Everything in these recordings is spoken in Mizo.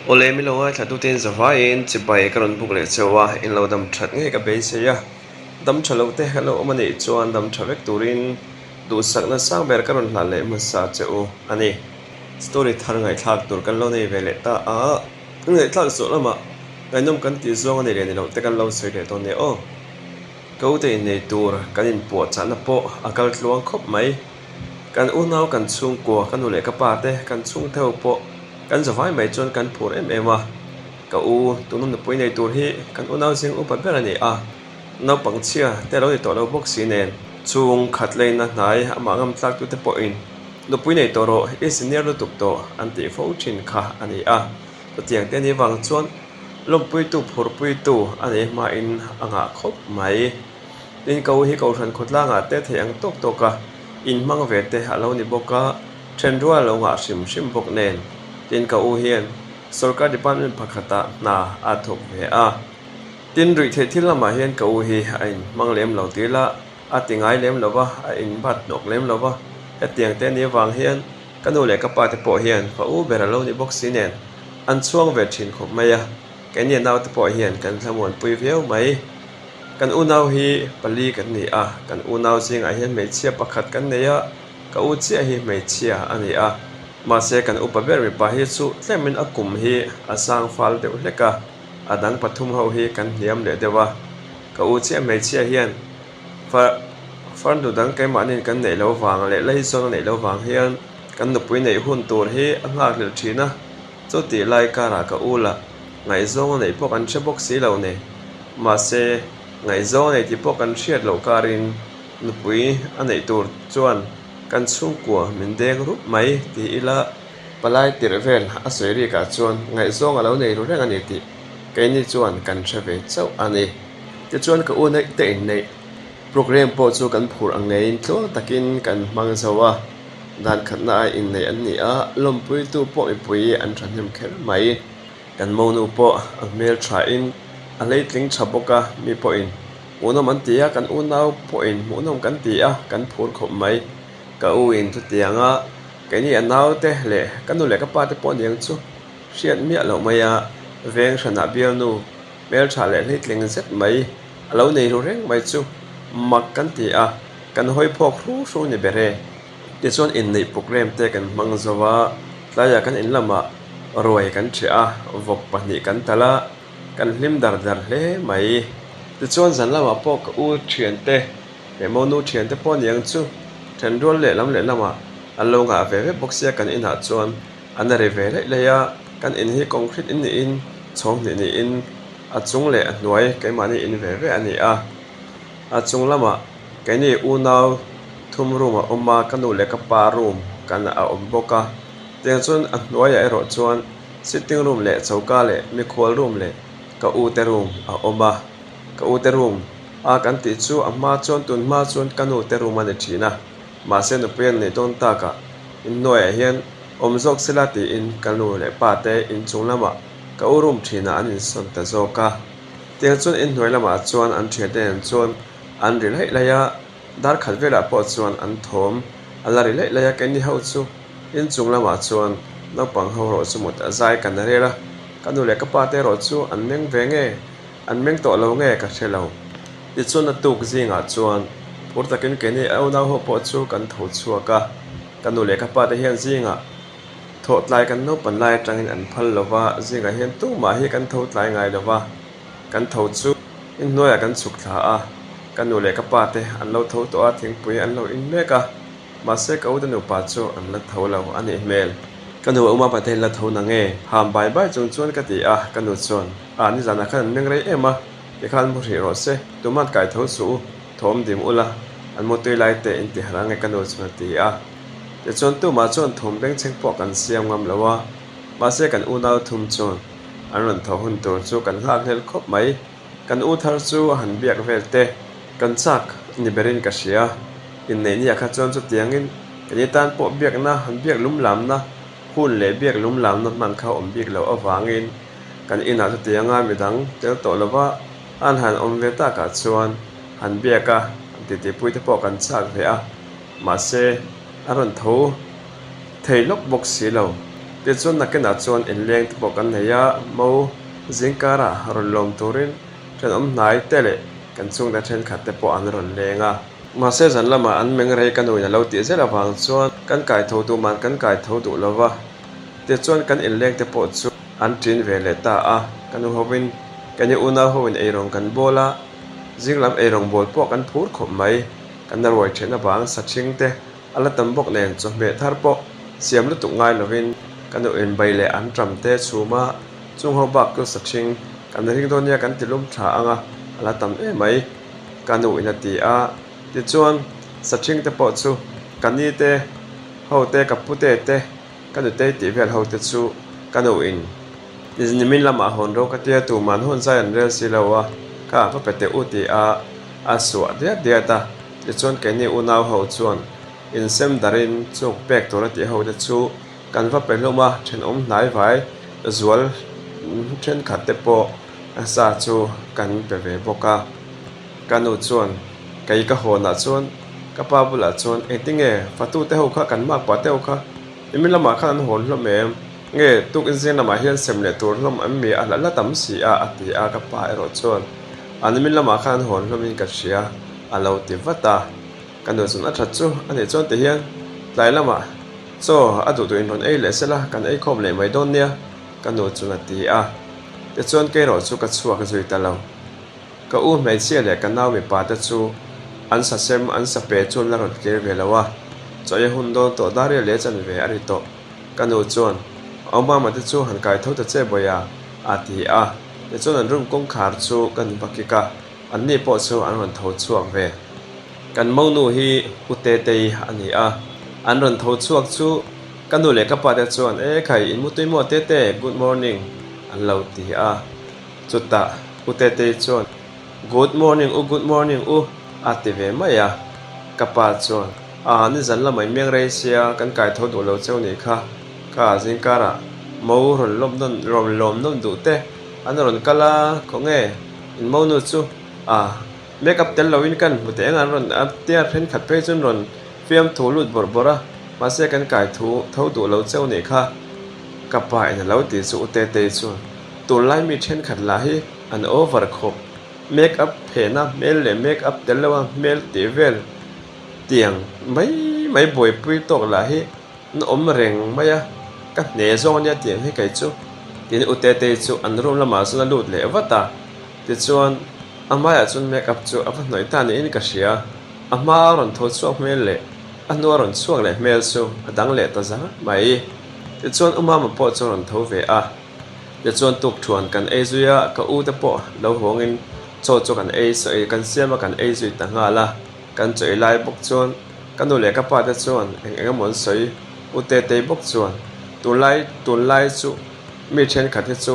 Awle mi lo ngaithla tute in zavaiin chibai ka rawn buk leh cheu a, in lo dam that ngei ka beisei a, dam tha lo te kan lo awm a nih chuan dam tha vek turin duhsakna sang ber ka rawn hlan leh hmasa che u a ni. Story thar ngaihthlak tur kan lo nei ve leh ta a, ngaihthlak zawh lamah ngaihnawm kan tih zawng a ni leh ni loh te kan lo sawi leh dawn nia aw. Ka ute innei tur kan inpuahchahna pawh a kal tluang khawp mai. Kan unau kan chhungkua ka nu leh ka pa te kan chhungte ho pawh kan zavai mai chuan kan phur em em a. Ka u tuna nupui nei tur hi kan unau zing upa ber a ni a, naupang chhia te lo ni tawh lo bawk si nen. Chhung khat leina hnai amah ngam tlak tute pawhin nupui nei tawh rawh i senior lutuk tawh an tih fo thin kha a ni a. Chutiang te ni vang chuan lawmpuitu phurpuitu a nei hmain a ngah khawp mai. Tin ko hi Kohhran khawtlangah te thei ang tawk tawk a, inhmang ve te a lo ni bawk a, then rual a lo ngah hrim hrim bawk nen. Tin ka u hian Sorkar department pakhatah hna a thawk ve a. Tin ruihtheih thil lamah hian ka u hi a inhmang lem lo ti ila a ti ngai lem lo va, a inbat hnawk lem lo va. Hetiang te ni avang hian ka nu leh ka pa te pawh hian fa u ber a lo ni bawk si nen an chhuang ve thin khawp mai a, keini naute pawh hian kan thlamuanpui viau mai. Kan unau hi pali kan ni a, kan unau zingah hian hmeichhia pakhat kan nei a, ka u chiah hi hmeichhia a ni a. Mahse kan upa ber mipa hi chu tlemin a kum hi a sang fal deuh hlek a, a dang pathum ho hi kan hniam leh deuh a. Ka u chiah hmeichhia hian far farnu dang keimahniin kan neih loh vang leh leizawn a neih loh vang hian kan nupui neih hun tur hi a nghakhlelh thin a. Chutih lai karah ka u lah ngaihzawng a neih pawh kan hre bawk si lo nei. Mahse, ngaihzawng a nei tih pawh kan hriat loh karin nupui a neih tur chuan kan chhungkua min deng rup mai ti ila palai tirh vel a sawi rikah chuan ngaihzawng a lo nei ru reng a ni tih keini chuan kan hre ve chauh a ni. Tichuan ka u neih te inneih programme pawh chu kan phur ang ngeiin tluang takin kan hmang zo a, dan khatna a inneih an ni a, lawmpuitu pawh mipui an thahnem kher mai. Kan monu pawh a hmel thain a hleitling tha bawk a, mi pawhin hmuhnawm an ti a, kan unau pawhin hmuhnawm kan ti a, kan phur khawp mai. Ka u in chutianga keini a naute leh ka nu leh ka pa te pawh niang chu hriat miah loh mai a, veng hranah bialnu hmeltha leh hleitling zet mai a lo nei ru reng mai chu mak kan ti a, kan hawi phawk hru hru ni ber e. Tichuan inneih programme te kan hmang zo a, tlaiah kan in lamah ruai kan ṭhiah a, vawk pahnih kan talh a, kan hlim dar dar hle mai. Tichuan zan lamah pawh ka u ṭhiante leh monu ṭhiante pawh niang chu ṭhenrual lehlam lehlamah an lo ngah ve vek bawk sia kan inah chuan an a ri ve laih laih a, kan in hi concrete in niin chhawng hnih niin a chung leh a hnuai keimahni in ve ve a ni a, a chung lamah Keini unau thum room a awm a, ka nu leh ka pa room kan a awm bawk a. Tiang chuan a hnuaiah erawh chuan sitting room leh choka leh mikhual room leh ka u te room a awm a. Ka u te room a kan tih chu a hma chuan tun hma chuan ka nu te room a ni thin a, mahse nupui an neih dawn takah inhnuaiah hian awm zawk sela tiin ka nu leh pa te inchung lamah ka u room thinah an insawn ta zawk a. Tiang chuan inhnuai lamah chuan an thiante nen chuan An ri laih laih a, dar khat velah pawh chuan an thawm a la ri laih laih a, keini ho chu inchung lamah chuan naupang ho erawh chu mut a zai kan a rel a, ka nu leh ka pa te erawh chu an meng ve nge, an meng tawh lo nge ka hre lo. Tichuan a tuk zingah chuan phur takin keini a unau ho pawh chu kan tho chhuak a, ka nu leh ka pa te hian zingah thawh tlai kan naupan lai atangin an phal lo va, zingah hian tumah hi kan tho tlai ngai lo va. Kan tho chu inhnuaiah kan chhuk thla a, ka nu leh ka pa te an lo tho tawh a, thingpui an lo in mek a, mahse ka ute nupa chu an la tho lo a nih hmel. Ka nu uma pa te in la tho na nge? Ham bai bai chung chuan ka ti a, ka nu chuan, Ah nizanah khan an meng rei em a, tikhan mu hrih rawh se, tuman kai tho suh u, thawm dim ula, an mutui lai te in ti harh ang e ka nu chuan a ti a. Tichuan tumah chuan thawm bengchheng pawh kan siam ngam lo a, mahse kan unau thum chuan An rawn tho hun tur chu kan nghak hlel khawp mai. Kan u thar chu a han biak vel te. Kan chak ni berin ka hria. Inneih nia kha chuan chutiangin keini tan pawh biakna han biak lum lamna hun leh biak lum lamna hman kha awm bik loh avangin kan inah chutianga midang tel tawh lova an han awm ve takah chuan han biak a, han titipui te pawh kan chak ve a. Mahse a rawn tho thei lawk bawk si lo. Tichuan nakinah chuan inleng te pawh kan nei a, mo zingkarah rawn lawm turin thenawm hnai te leh kan chhungte thenkhat te pawh an rawn leng a. Mahse zan lamah an meng rei ka nuin a lo tih zel avang chuan kan kai tho duh man kan kai tho duh lo va, tichuan kan inleng te pawh chu an ṭin ve leh ta a, ka nu hovin ka ni unau hoin eirawng kan bawl a, zing lam eirawng bawl pawh kan phur khawp mai, kan la ruai ṭhen avang sachhing te a la tam bawk nen chawhmeh thar pawh siam lutuk ngai lovin ka nu inbai leh an ṭam te chhum a, chung ho bak chu sachhing kan ring dawn nia kan ti lum ṭha ang a, a la tam em mai. Ka nu in a ti a, tichuan sachhing te pawh chu ka ni te ho te ka pute te ka nutei tih vel ho te chu ka nu in nimin lamah hawn ro ka tia tuman hun zai an rel si lo a, kha va pe teh u ti a a suah diat diat a, tichuan keini unau ho chuan insem darin chung pek tur a tih ho te chu kan va pe hlum a, thenawm hnai vai zual thenkhat te pawh sa chu kan pe ve bawk a. Ka nu chuan, Kei ka hawnah chuan ka pa bulah chuan engtinge fatute ho kha kan makpa te ho kha nimin lamah khan an hawn hlawm em? Nge tukin zing lamah hian sem leh tur hlawm an mi a la la tam si a a ti a, ka pa erawh chuan a nimin lamah khan an hawn hlawmin ka hria a lo ti vat a. Ka nu chuan a that chu a nih chuan tihian tlai lamah chaw a duh duh in rawn ei leh sela kan ei khawm leh mai dawn nia ka nu chuan a ti a, tichuan kei erawh chu ka chhuak zui ta lo. Ka u hmeichhia leh ka nau mipa te chu an sa sem an sa pe chuan la rawn kir ve lo a, chaw ei hun dawn tawh Daria leh chan ve a ri tawh. Ka nu chuan, Au mama te chu han kai tho ta che Bawia a ti a, tichuan an room kawngkhar chu ka nu va kik a, anni pawh chu an rawn tho chhuak ve. Kan monu hi U Tetei a ni a, an rawn tho chhuak chu ka nu leh ka pa te chuan, E khai, in mutui maw Tete, good morning an lo ti a. Chutah U Tetei chuan, Good morning u, good morning u a ti ve mai a. Ka pa chuan, Aa, nizan lamah in meng rei sia, kan kai tho duh lo cheu nih kha. Ka zingkarah mo rawn lawm nawn, rawn lawm nawn duh te an rawn kal a, khawnge in mo nu chu a make up tel loin kan hmu teh eng an rawn a tia thenkhat phei chuan rawn fiam thu lut bawrh bawrh a, mahse kan kai thu tho duh lo cheu nih kha. Ka pa in a lo ti chu U Tetei chuan, Tunlai mi thenkhat lah hi an over khawp, make up phehna hmel leh make up tel loa hmel tih vel tiang mai mai buaipui tawk lah hi an awm reng mai a, ka hne zawng ania tiang hi kei chu. Tin U Tetei chu an room lamah chuan a lut leh vat a, tichuan a hmaiah chuan make up chu a va hnawih ta niin ka hria, a hma a rawn tho chhuak hmel leh a hnua rawn chhuak leh hmel chu a dang leh ta zar mai. Tichuan U Mama pawh chu a rawn tho ve a. Tichuan tukthuan kan ei zui a, ka u te pawh lo hawngin chaw chu kan ei sawi kan siam a kan ei zui ta nghal a, kan chaw ei lai bawk chuan ka nu leh ka pa te chuan eng eng emaw an sawi, u Tetei bawk chuan tunlai tunlai chu mi thenkhat hi chu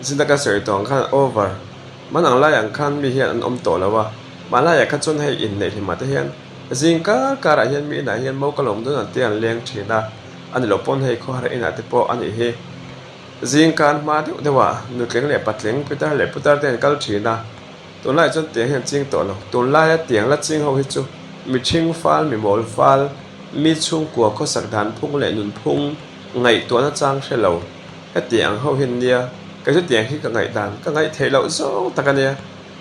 zin taka sawi tawh ang khan over man ang lai ang khan mi hian an awm tawh lo a, hmanlaiah kha chuan hei inneih hlimah te hian zing kar karah hian mi inah hian mo ka lawm dawn ang te an leng thin a, a ni lo pawn hei khawhar inah te pawh a nih hi. Zingkan hma deuh deuhah nutling leh patling, pitar leh putar te an kal thin a, tunlaiah chuan tiang hi an ching tawh lo. Tunlaia tiang la ching ho hi chu mihring fal, mi mawl fal, mi chhungkua khawsak dan phung leh nunphung ngaihtuahna chang hre lo. Heti ang ho hi an nia, kei chu tiang hi ka ngaihdan ka ngaih theih loh zawng tak a nia.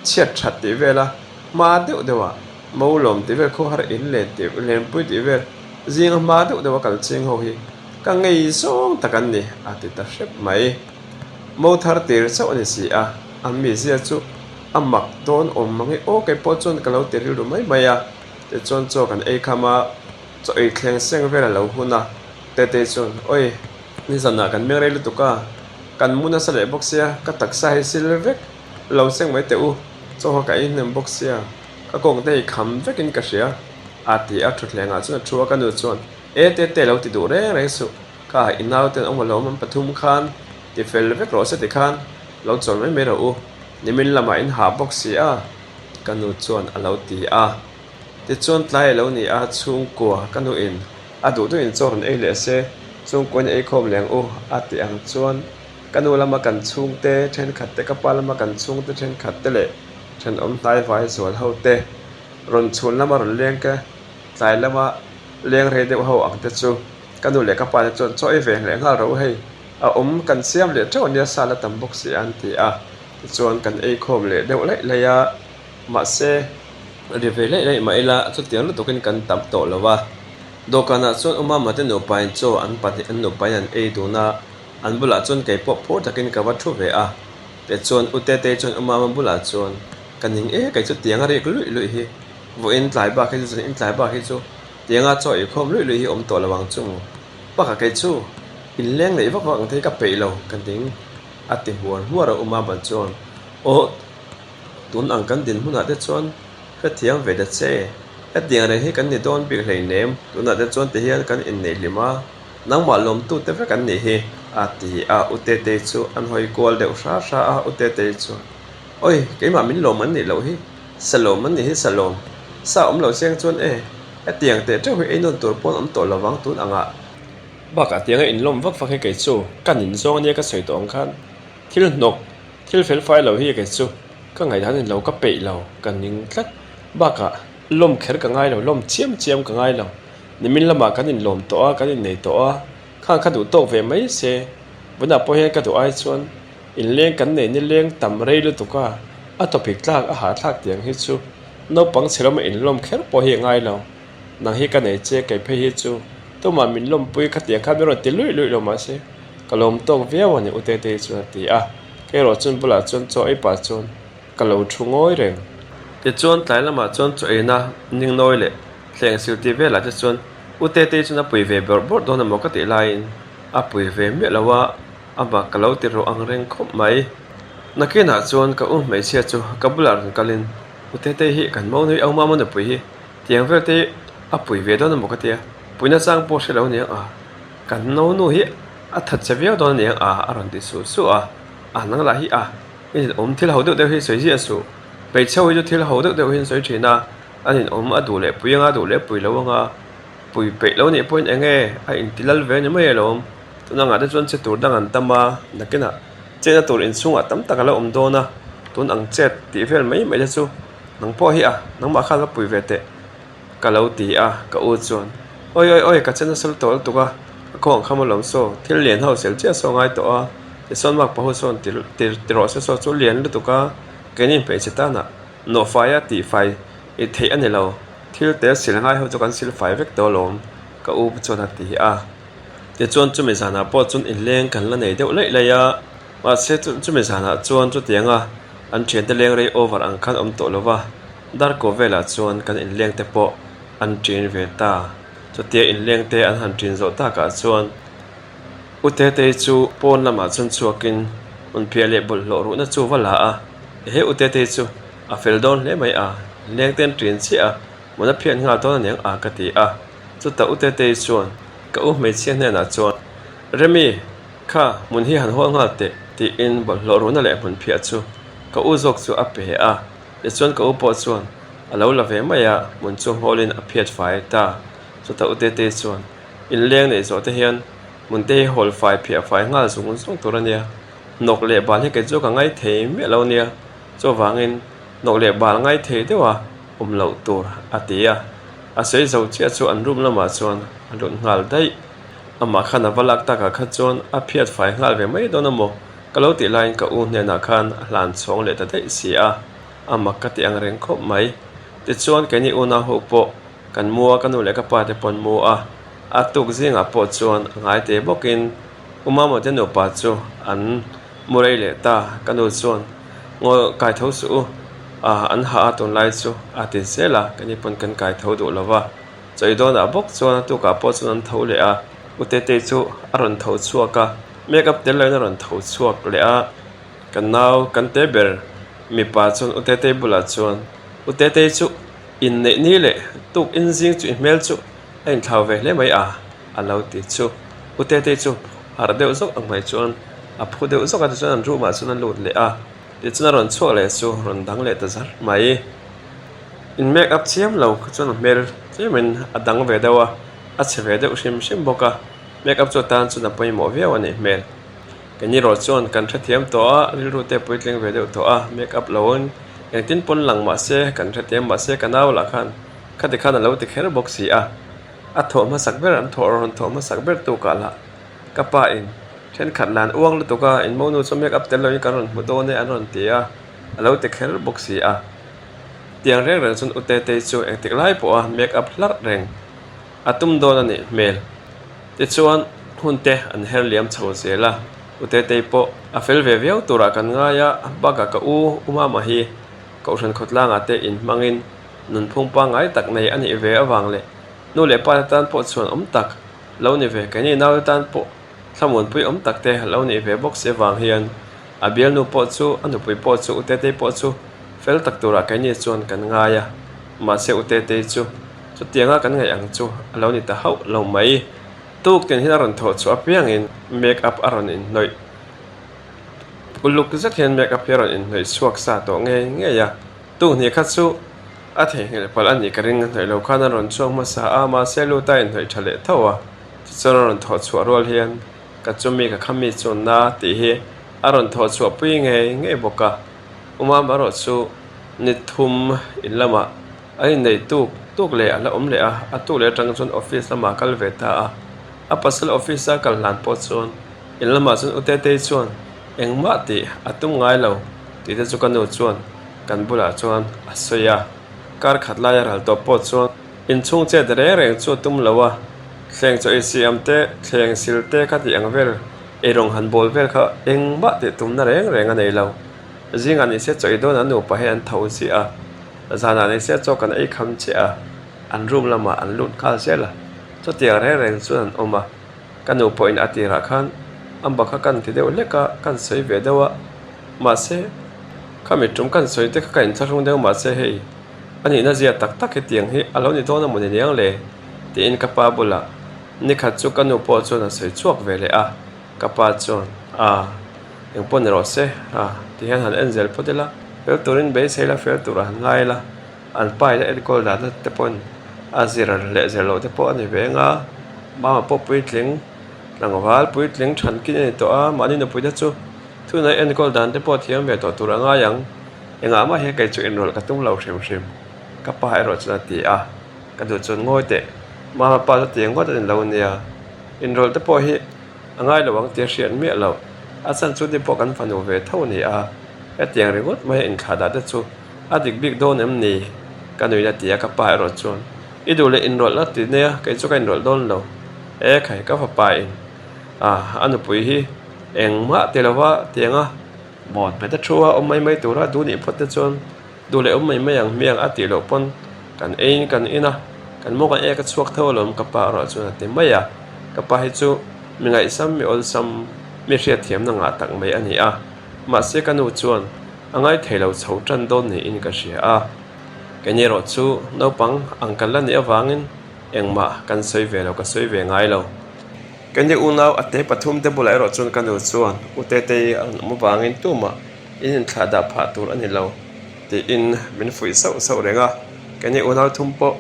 Chhiat that tih vela hma deuh deuhah mo lawm tih vel khawhar in len tih lenpui tih vel zinga hma deuh deuha kal ching ho hi Ka ngei zawng tak an ni, a ti ta hrep mai. Mo thar tir chauh a ni si a, a mizia chu a mak dawn awm mang i aw kei pawh chuan ka lo ti rilru mai mai a. Tichuan chaw kan ei kham a, chaw ei thleng seng vel a lo hun a, Tetei chuan, Oi, nizanah kan meng rei lutuk a, kan mu nasa leh bawk sia, ka taksa hi sil vek lo seng mai teh u, chaw kha ka ei hnem bawk sia, ka kawng te hi kham vekin ka hria, a ti a, thutthlengah chuan a thu a, ka nu chuan, E tete lo ti duh reng reng suh, kha i nauten awm alawm an pathum khan ti fel vek rawh se ti khan lo chawl mai mai rawh u, nimin lamah in hah bawk si a, ka nu chuan a lo ti a. Tichuan tlai a lo ni a, chhungkua ka nuin a duh duhin chaw rawn ei leh se, chhungkua in ei khawm leng u a ti ang chuan ka nu lama kan chhungte thenkhat te, ka pa lama kan chhungte thenkhat te leh thenawm hnaivai zual ho te rawn chhun lama rawn leng te tlai lama leng rei deuh ho ang te chu Ka nu leh ka pa te chuan chaw ei ve leh nghal ro hei a awm kan siam leh teuh ania sa la tam bawk si a an ti a. Tichuan kan ei khawm leh deuh laih laih a, mahse ri ve laih laih mah ila chutiang lutukin kan tam tawh lo a. Dawhkanah chuan u Mama te nupain chaw an pahnih an nupain an ei dun a, an bulah chuan kei pawh phur takin ka va thu ve a. Tichuan u Tetei chuan u Mama bulah chuan ka ning e kei chu tiang a rik luih luih hi, vawiin tlai bak hi chu zan in tlai bak hi chu tianga chaw ei khawm luih luih hi awm tawh lo ang chu maw. Bakah kei chu inleng neih vak vak ang te hi ka peih lo ka ning. A ti hmuar hmuar a u Mama chuan Aw tun ang kan dinhmunah te chuan hrethiam ve ta che, hetiang reng hi kan ni dawn bik hleinem, tunah te chuan tihian kan inneih hlim a, nangmah lawmtute vek an nih hi a ti a, U Tetei chu an hawi kual deuh hra hra a, U Tetei chuan Awi keimah min lawm an nih loh hi, sa lawm an nih hi sa lawm, sa awm lo chiang chuan e, hetiang teh teuh hi ei nawn tur pawn awm tawh lovang tun angah. Bakah tianga inlawm vak vak hi kei chu ka nin zawng ania ka sawi tawh ang khan thil hnawk thil fel fai lo hi kei chu ka ngaihdan in lo ka peih lo ka ning tlat bakah lawm kher ka ngai lo lawm chiam chiam ka ngai lo nimin lamah kan inlawm tawh a kan innei tawh a khang kha duh tawk ve mai se vawiinah pawh hian ka duh ai chuan inleng kan nei nileng tam rei lutuk a a topic tlak a hahthlak tiang hi chu naupang chhe lawma inlawm kher pawh hi a ngai lo. Nang hi ka nei che kei phei hi chu tumah min lawmpui khatiang khan min rawn ti luih luih lo mahse ka lawm tawk viau a ni u Tetei chuan a ti a, kei erawh chuan bulah chuan chaw ei pah chuan ka lo thu ngawi reng. Tichuan tlai lamah chuan chaw eina ningnawi leh thleng sil tih velah te chuan u Tetei chuan a pui ve bawrh bawrh dawn emaw ka tih laiin a pui ve miah lo a, amah ka lo ti rawh ang reng khawp mai. Nakinah chuan ka u hmeichhia chu ka bulah rawn kalin u Tetei hi kan mawnui au mama nupui hi Tiang vel te hi a pui ve dawn emaw ka tia, puina chang pawh hre lo aniang a, kan nonu hi a that che viau dawn aniang a a rawn ti suh suh a, a nang lah hi a i ninawm thil ho deuh deuh hi sawi ziah suh, hmeichhe ho hi chu thil ho deuh deuh hi an sawi thin a, a ninawm a duh leh pui anga a duh leh pui lo anga pui peih lo nih pawhin eng nge a inti lal ve ni mai alawm, tuna ngah te chuan che tur dang an tam a, nakinah chetna tur inchhungah tam tak a lo awm dawn a, tun ang chet tih vel mai mai te chu. Nang pawh hi a, nangmah khan va pui ve teh ka lo ti a, ka u chuan Awi awi awi ka che nasa lutuk lutuk a, ka kawng kham alawm saw, thil lian ho sel chiah saw ngai tawh a, tichuan mak pahu sawn ti ti ti rawh se saw chu lian lutuk a, keini hmeichhe tanah nawhfai a tihfai i theih a ni lo, thil tel sil ngai ho chu kan sil fai vek tawh alawm ka u chuan a ti a, tichuan chumi zanah pawh chuan inleng kan la nei deuh laih laih a. Mahse chumi zanah chuan chutianga an thiante leng rei over ang khan awm tawh lova, Darko velah chuan kan inleng te pawh an ṭin ve ta. Chutia inleng te an han ṭin zawh takah chuan U Tetei chu pawn lamah chuan chhuakin hmunphiah leh bawlhhlawh ruhna chu va la a, Ehe U Tetei chu a fel dawn hle mai a, inleng te an ṭin chiah a, hmun a phiat nghal dawn aniang a ka ti a. Chutah U Tetei chuan ka u hmeichhia hnenah chuan, Remi, Kha, hmun hi han hawl nghal teh, tiin bawlhhlawh ruhna leh hmun phiah chu ka u zawk chu a pe a. Tichuan ka u pawh chuan a lo la ve mai a, hmun chu hawlin a phiat fai ta. Chutah u Tetei chuan, Inleng neih zawh te hian hmun te hi hawl fai phiah fai nghal zung zung tur a nia. Hnawk leh bal hi kei chu ka ngai thei miah lo nia. Chuvangin hnawk leh bal ngai thei deuha awm loh tur a ti a. A sawi zo chiah chu an room lamah chuan a lut nghal daih. Amah khan a va lak takah kha chuan a phiat fai nghal ve mai dawn a maw? Ka lo tih laiin ka u hnenah khan a hlan chhawng leh ta daih si a, a mak ka ti ang reng khawp mai. Tichuan keini unau ho pawh kan mu a, ka nu leh ka pa te pawh an mu a, a tuk zingah pawh chuan a ngai te bawkin U Mamawh te nupa chu an mu rei leh ta. Ka nu chuan Ngaw kai tho suh u, an hah a tunlai chu a ti zel a, keini pawn kan kai tho duh lo va. Chawi dawnah bawk chuan a tukah pawh chuan an tho leh a, U Tetei chu a rawn tho chhuak a, make up tel loin a rawn tho chhuak leh a, kan nau kan te ber mipa chuan U Tetei bulah chuan, U Tetei chu inneih ni leh tuk in zing chu i hmel chu a inthlau ve hle mai a, a lo ti chu. U Tetei chu harh deuh zawk ang mai chuan a phu deuh zawk a, tichuan an room ah chuan a lut leh a, tichuan a rawn chhuak leh chu rawn dang leh ta zar mai. In make up chiam lo kha chuan a hmel tlemin a dang ve deuh a, a chhe ve deuh hrim hrim bawk a, make up chu atan chuan a pawimawh viau a nih hmel. Keini erawh chuan kan hrethiam tawh a, rilru te puitling ve deuh tawh a, make up loin engtin pawn lang mah se kan hrethiam mah se ka nau lah khan khati khan a lo ti kher bawk si a. A thawh hmasak ber an thawh rawn thawh hmasak ber tukah lah ka pa in thenkhat lan uang lutuk a in monu chu make up tel loin kan rawn hmu dawn e an rawn ti a, a lo ti kher bawk si a. Tiang reng reng chuan U Tetei chu engtik lai pawha make up hlarh reng a tum dawn a nih hmel. Tichuan hun te an her liam chho zel a, U Tetei pawh a fel ve viau turah kan ngai a, bakah ka u U Mama hi Kohhran khawtlangah te inhmangin nunphung pangngai tak nei a nih ve avang leh nu leh pa te tan pawh chhuan awm tak lo ni ve, keini naute tan pawh thlamuanpui awm tak te lo nih ve bawk si avang hian a bialnu pawh chu, a nupui pawh chu, U Tetei pawh chu fel tak turah keini chuan kan ngai a, mahse U Tetei chu chutianga kan ngaih ang chu a lo ni ta hauh lo mai. Tuk tin hian a rawn thawh chhuah apiangin make up a rawn inhnawih uluk zet hian make up hi a rawn inhnawih chhuak sa tawh ngei ngei a, tuk hnih kha chu a theihnghilh palh a nih ka ring a hnawih lo khan a rawn chhuak hmasa a, mahse lut a inhnawih tha leh tho a, tichuan a rawn thawh chhuah rual hian ka chumi ka khami chuan na tih hi a rawn thawh chhuah pui ngei ngei bawk a, Umam erawh chu ni thum in lamah a inneih tuk tuk leh a la awm leh a, a tuk leh atang chuan office lamah a kal ve ta a, a pasal office a kal hlan pawh chuan in lamah chuan U Tetei chuan engmah tih a tum ngai lo tih te chu ka nu chuan kan bulah chuan a sawi a, kar khat laia ral tawh pawh chuan inchhung chet reng reng chu a tum lo a, thleng chaw ei siam te, thleng sil te kha tih ang vel eirawng han bawl vel kha engmah tih tumna reng reng a nei lo. Zingah ni se chaw ei dawn an nupa hi an tho ziah a, zanah ni se chaw kan ei kham chiah a, an room lamah an lut nghal zel a, chutiang reng reng chuan an awm a. Ka nu pawhin a tirah khan amba kha kan ti deuh hlek a, kan sawi ve deuh a, mahse khami tum kan sawi te kha ka inthlahrung deuh mahse hei a nihna zia tak tak hetiang hi a lo ni dawn a maw ni niang le tiin ka pa bulah nikhat chu ka nu pawh chuan a sawi chhuak ve leh a, ka pa chuan a eng pawh ni rawh se a ti hian han en zel phawt ila fel turin beisei la fel turah han ngai ila. An pa in a enkawl dahna te pawn a zir leh zir loh te pawh a ni ve ang a, mama pawh puitling tlangval puitling thankin a ni tawh a, mahni nupui te chu thunai enkawl dan te pawh a thiam ve tawh tur a ngai ang, engah mah hian kei chu inrawlh ka tum lo hrim hrim, ka pa erawh chuan a ti a, ka duh chuan ngawi teh, mama pa chu tiang ngawt a ni lo nia, inrawlh te pawh hi a ngai lo ang tih a hriat miah loh, a chhan chu ni pawh kan fanu ve tho a ni a, hetiang ringawt mai a inthlah dah te chu. A dik bik dawn em ni? Ka nuin a ti a, ka pa erawh chuan, I duh leh inrawlh la ti nia, kei chu ka inrawlh dawn lo. E khai, ka fapa in a, a nupui hi engmah ti lova tiang a, bawn hmet a thu a, awm mai mai tura duh nih phawt te chuan duh leh awm mai mai ang hmiang a tih loh pawn kan eiin kan in a, kan maw kan ek a chhuak tho alawm ka pa erawh chuan a ti mai a. Ka pa hi chu mi ngaihsam, mi awlsam, mi hriatthiamna ngah tak mai a ni a, mahse ka nu chuan A ngaithei lo chho tan dawn niin ka hria a, keini erawh chu naupang ang kan la nih avangin engmah kan sawi ve lo, ka sawi ve ngai lo. Keini unau a te pathum te bulah erawh chuan ka nu chuan U Tetei a rawn awm avangin tumah in inthlah dah phah tur a ni lo tiin min fuih sauh sauh reng a, keini unau thum pawh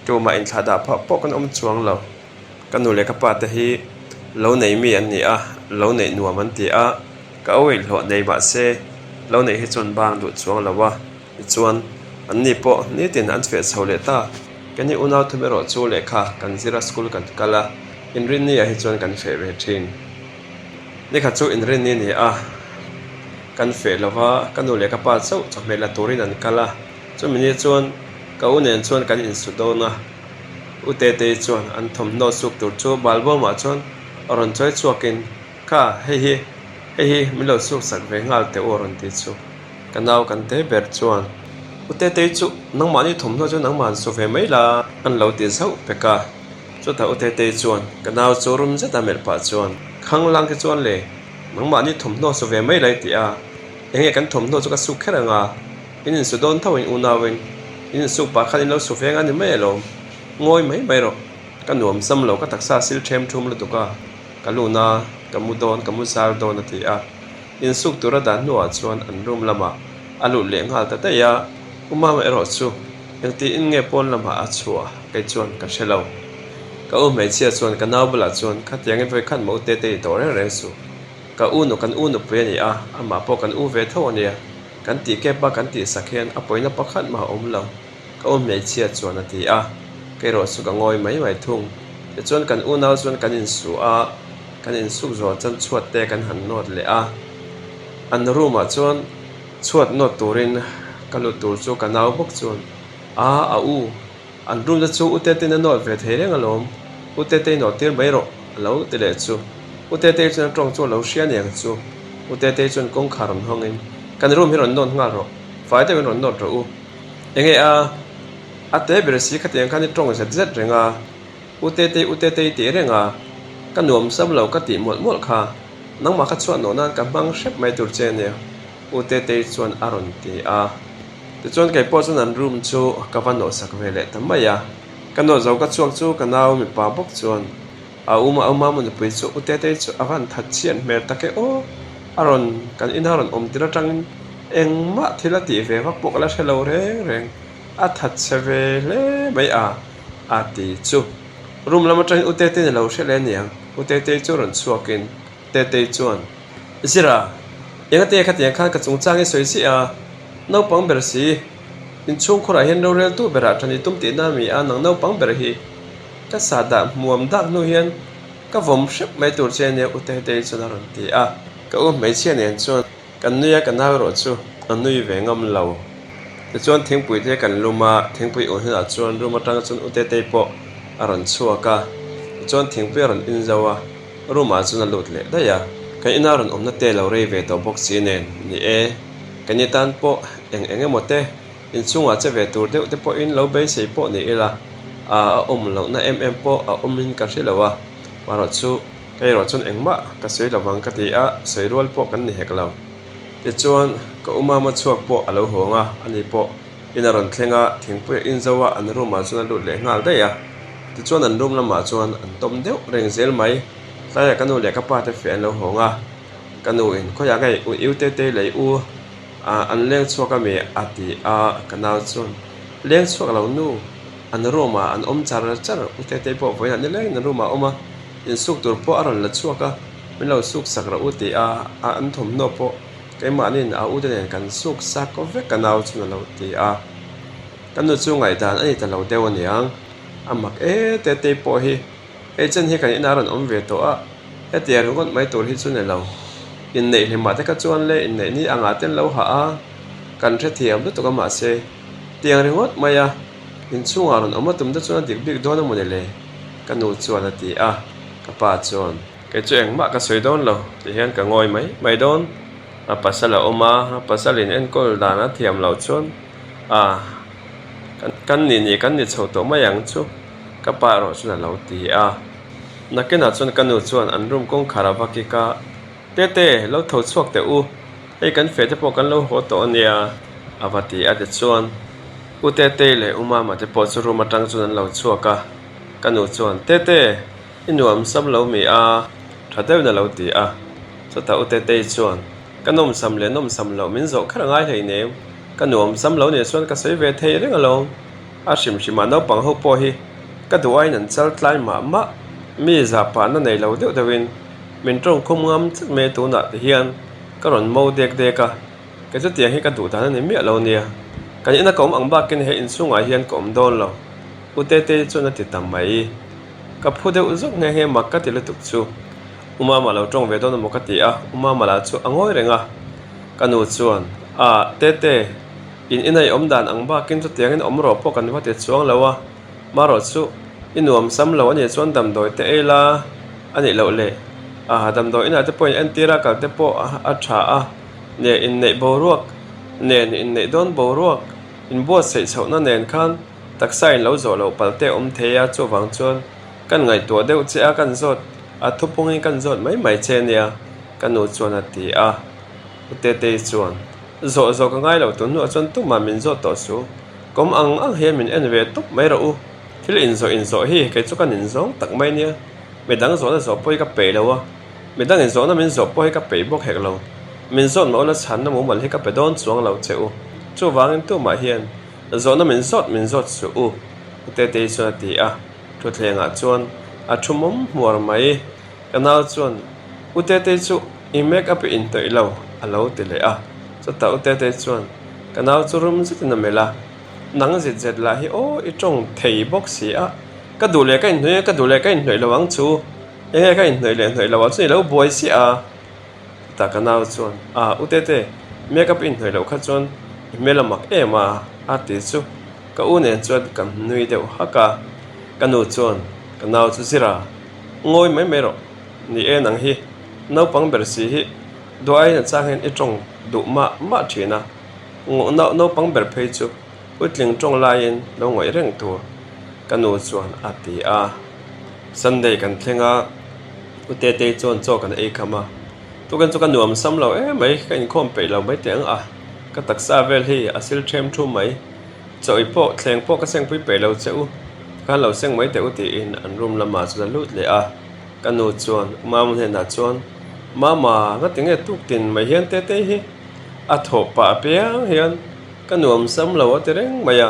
tumah inthlah dah phah pawh kan awm chuang lo. Ka nu leh ka pa te hi lo nei mi an ni a, lo neih nuam an ti a, ka awih hlawh nei mah se lo neih hi chuan bang duh chuang lo a, tichuan an ni pawh nitin an feh chho leh ta. Keini unau thum erawh chu lehkha kan zir a school kan kal a, inrinni ah hi chuan kan feh ve thin. Nikhat chu inrinni ni a, kan feh lo va, ka nu leh ka pa chauh chawhmeh la turin an kal a, chumi ni chuan ka u nen chuan kan insu dawn a. U Tetei chuan an thawmhnaw suk tur chu balbawmah chuan a rawn chawi chhuakin, Kha, hei hi, hei hi min lo suk sak ve nghal teh u a rawn ti chu. Ka nau kan te ber chuan, U Tetei chu nangmahni thawmhnaw chu nangmah an su ve mai la an lo ti zauh pek a. Chutah U Tetei chuan ka nau chu rum zeta melh pah chuan, Khanglang te chuan le, nangmahni thawmhnaw su ve mai la i ti a, enge kan thawmhnaw chu ka suk kher ang a? In insu dawn tho in unauin in insuk pah khan in lo su veng a ni mai alawm. Ngawi mai mai rawh. Ka nuam sam lo, ka taksa sil ṭhem ṭhum lutuk a, ka lun a, ka mu dawn, ka mu zar dawn a ti a. Insuk tur a dan hnuah chuan an room lamah a lut leh nghal ta daih a, U Mama erawh chu engtiin nge pawn lamah a chhuah kei chuan ka hre lo. Ka u hmeichhia chuan ka nau bulah chuan khatiangin vawikhat mah u te te i tawh reng reng suh. Ka u nu kan u nupui a ni a, amah pawh kan u ve tho a nia. Kan tih kep a kan tih sak hian a pawina pakhat mah a awm lo, ka u hmeichhia chuan a ti a. Kei erawh chu ka ngawi mai mai thung. Tichuan kan unau chuan kan insu a, kan insuk zawh chuan chhuat te kan han nawt leh a. An room ah chuan chhuat nawt turin ka lut tur chu ka nau bawk chuan, A, a u, an room te chu u Tetein a nawt ve thei reng alawm, u Tetei nawt tir mai rawh a lo ti leh chu. U Tetei chuan a tawng chu a lo hria aniang chu. U Tetei chuan kawngkhar rawn hawngin, Kan room hi rawn nawt nghal rawh, fai deuhin rawn nawt rawh u. Enge a? A te ber si khatiang khan i tawng zet zet reng a, U Tetei, U Tetei tih reng a, ka nuam sam lo ka tih mawlh mawlh kha, nangmah kha chhuah nawh nan ka hmang hrep mai tur che ania, U Tetei chuan a rawn ti a. Tichuan kei pawh chuan an room chu ka va nawhsak ve leh ta mai a. Ka nawh zo ka chhuak chu ka nau mipa bawk chuan a u a u Mama nupui chu U Tetei chu a van that chhiat hmel tak e aw, a rawn kan ina rawn awm tir atangin engmah thil a tih ve vak pawh ka la hre lo reng reng. A that chhe ve hle mai a, a ti chu. Room lam atangin U Tetei a lo hre leh aniang, U Tetei chu rawn chhuakin Tetei chuan, Zira, engate khatiang khan ka chungchang i sawi chiah a, naupang ber si, inchhungkhurah hian roreltu berah ṭan i tum tihna a mi a, nang naupang ber hi ka sa dah hmuam dak hnu hian ka vawm hrep mai tur che ania U Tetei chuan a rawn ti a. Ka u hmeichhia nen chuan Kan nui a, ka nau erawh chu a nui ve ngam lo. Tichuan thingpui te kan lum a, thingpui un hunah chuan room atang chuan U Tetei pawh a rawn chhuak a, tichuan thingpui a rawn in zo a, room ah chuan a lut leh daih a. Kan ina rawn awmna te lo rei ve tawh bawk si nen, ni e, kan ni tan pawh eng eng emaw te inchhungah che ve tur deuh te pawhin lo beisei pawh ni ila, a awm lohna em em pawh a awmin ka hre lo a, marawh chu. Kei erawh chuan engmah ka sawi lo vang ka ti a, sawi rual pawh kan ni hek lo. Tichuan, ka u mama chhuak pawh a lo hawng a, ani pawh in a rawn thleng a, thingpui a inzo a, an room ah chuan a lut leh nghal daih a. Tichuan an room lamah chuan an tawm deuh reng zel mai. Tlaiah ka nu leh ka pa te feh an lo hawng a, ka nu in khawiah ngei u iu te te lei u a an leng chhuak a mi a ti a, ka nau chuan leng chhuak lo nu, an room ah an awm char char, u te te pawh vawiinah nilengin an room ah a awm a. Insuk tur pawh a rawn la chhuak a, min lo suk sak rawh u tih a, a an thawmhnaw pawh keimahniin a ute nen kan suk sak vek a nau chuan a lo ti a. Ka nu chu ngaihdan a ni ta lo deuh aniang, a mak e Tetei pawh hi hei chen hi kan inah a rawn awm ve tawh a, hetiang ringawt mai tur hi chu ni lo. Inneih hlimah te kha chuan le inneih ni angah te an lo hah a, kan hrethiam lutuk a mahse tiang ringawt mai a inchhungah rawn awm a tum te chuan a dik bik dawn a maw ni le? Ka nu chuan a ti a, ka pa chuan. Kei chu engmah ka sawi dawn lo ti hian ka ngawi mai mai dawn. A pasal a awm a, a pasal in enkawl dan a thiam loh chuan a kan nih nih kan ni chho tawh mai ang chu ka pa erawh chuan a lo ti a. Nakinah chuan ka nu chuan an room kawngkhar a va kik a, Tete, lo tho chhuak teh u, hei kan feh te pawh kan lo haw tawh a nia a va ti a tichuan U Tetei leh U Mama te pawh chu room atang chuan an lo chhuak a. Ka nu chuan, Tete, i nuam sam lo mi a? Tha deuhin a lo ti a. Chutah U Tetei chuan, Ka nawmsam leh nawmsam loh min zawh kher a ngai hleinem. Ka nuam sam lo nih chuan ka sawi ve thei reng alawm. A hrim hrimah naupang ho pawh hi ka duh aiin an chal tlai mah mah. Mi zahpahna nei lo deuh deuhin min tawngkhum ngam tlat mai tunah ti hian ka rawn mo dek dek a. Kei chu tiang hi ka duh dan a ni miah lo nia. Kan ina ka awm ang bakin he inchhungah hian ka awm dawn lo. U Tetei chuan a ti ta mai. Ka phu deuh zawk nghe nghe mak ka ti lutuk chu. U Mama lo tawng ve dawn emaw ka ti a, U Mama lah chu a ngawi reng a. Ka nu chuan, A, Tete, in ina i awm dan ang bakin chutiangin awm rawh pawh kan va ti chuang lo a, marawh chu i nuam sam lo a nih chuan damdawi te ei la a nih loh le. A, damdawi inah te pawh in entir a, kal te pawh a tha a, nia inneih boruak nen inneih dawn boruak inbuatsaih chhohna nen khan Taksa in lo zawh loh palh te awm thei a, chuvang chuan kan ngaihtuah deuh che a, kan zawt a thupungin kan zawt mai mai che nia, ka nu chuan a ti a. U Tetei chuan, Zawh zawh ka ngai lo tun hnuah chuan tumah min zawt tawh su, kawm ang ang hian min en ve tawp mai rawh u, thil inzawh inzawh hi kei chu ka nin zawng tak mai nia, midang zawhna zawh pawh hi ka peih lo a, midang inzawhna min zawh pawh hi ka peih bawk hek lo, min zawt mah ula chhanna mumal hi ka pe dawn chuang lo che u, chuvangin tumah hian Zawhna min zawt min zawt suh u, U Tetei chuan a ti a. Thutthlengah chuan a thu mawm hmuar mai. Ka nau chuan, U Tetei chu i make up i inhnawih lo, a lo ti leh a. Chutah U Tetei chuan ka nau chu rum zetin a melh a. Nang zet zet lah hi aw i tawng thei bawk si a, ka duh leh ka inhnawih a, ka duh leh ka inhnawih lo ang chu, enge ka inhnawih leh hnawih lo ang chu i lo buai chiah a. Chutah ka nau chuan, Ah u Tete, makeup i inhnawih loh kha chuan i hmel a mak em a, a ti chu ka u nen chuan ka nui deuh hak a. Ka nu chuan ka nau chu zir a, Ngawi mai mai rawh, ni e nang hi naupang ber si hi duaiin a chang hian i tawng duh mah mah thin a. Naupang ber phei chu puitling tawng laiin lo ngawih reng tur ka nu chuan a ti a. Sunday kan thleng a, U Tetei chuan chaw kan ei kham a, tukin chu ka nuam sam lo em mai, ka inkhawm peih lo mai teh ang a, ka taksa vel hi a sil ṭhem ṭhum mai, chaw i pawh thleng pawh ka sengpui peih lo che u, tikhan lo seng mai teh u tiin an room lamah chuan a lut leh a, ka nu chuan U Mama hnenah chuan, Mama, ngatinge tuktin mai hian Tetei hi? A thawh pah apiang hian ka nuam sam lo a ti reng mai a,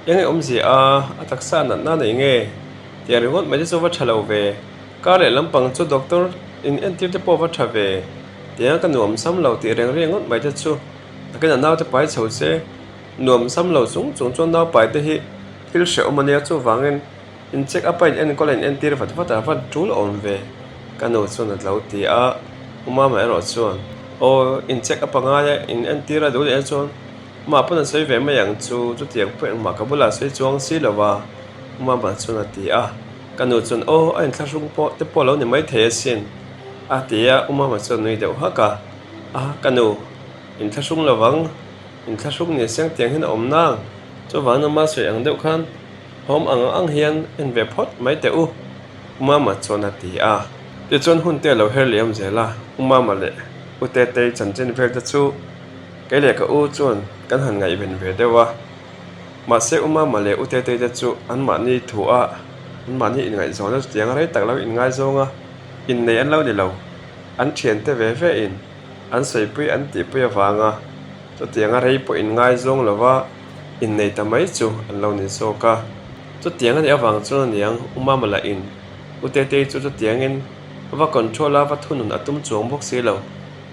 eng nge awmzia a, a taksa natna nei nge tih ringawt mai te chu va tha lo ve, kar leh lampang chu doctor in entir te pawh va tha ve tiang ka nuam sam lo tih reng ringawt mai te chu takin a naute pai chho se, nuam sam lo chung chung chuan naupai te hi thil hrehawm a nia chuvangin In check up a in enkawl a in entir vat vat a, vat tul awm ve ka nu chuan a lo ti a, U Mama erawh chuan aw in check up a ngai a, in entir a duh leh chuan mah pawn a sawi ve mai ang chu, chutiang pawh engmah ka bulah sawi chuang si lo va U Mama chuan a ti a, ka nu chuan aw a inthlahrung pawh te pawh lo ni maithei asin a ti a, U Mama chuan nui deuh hak a, a ka nu inthlahrung lo vang, inthlahrung ni seng tiang hian a awm nang, chuvangin ama sawi ang deuh khan. Hawm ang ang hian en ve phawt mai teh u, U Mama chuan a ti a. Tichuan hun te a lo her liam zel a, U Mama leh U Tetei chanchin vel te chu kei leh ka u chuan kan han ngaihven ve deuh a. Mahse U Mama leh U Tetei te chu anmahni thu a, anmahni inngaihzawn a chutiang rei tak lo inngaizawng a, innei an lo ni lo. An thiante ve ve in an sawipui an tihpui avanga chutianga rei pawh inngaizawng lova, Innei ta mai chu an lo ni zawk a. Chutiang a nih avang chuan a niang U Mama lah in U Tetei chu chutiangin va control a va thunun a tum chuang bawk si lo.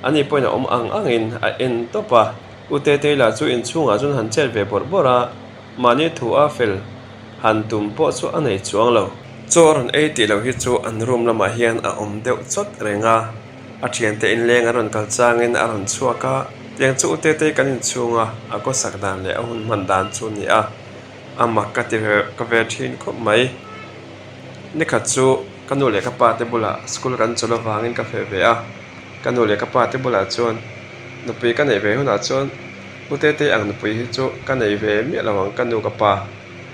Ani pawhin a awm ang angin a en tawp a. U Tetei lah chu inchhungah chuan han chet ve bawrh bawrh a, mahni thu a fel han tum pawh chu a nei chuang lo. Chaw a rawn ei tih loh hi chu an room lamah hian a awm deuh chawt reng a. A thiante inleng an rawn kal changin a rawn chhuak a, tiang chu Utetei kan inchhung a, a kawsak dan leh a hun hman dan chu a ni a, a mak ka ti ve ka ve thin khawp mai. Nikhat chu ka nu leh ka pa te bulah school kan chawlh avangin ka feh ve a, ka nu leh ka pa te bulah chuan nupui ka neih ve hunah chuan Utetei ang nupui hi chu ka nei ve miah lo ang ka nu ka pa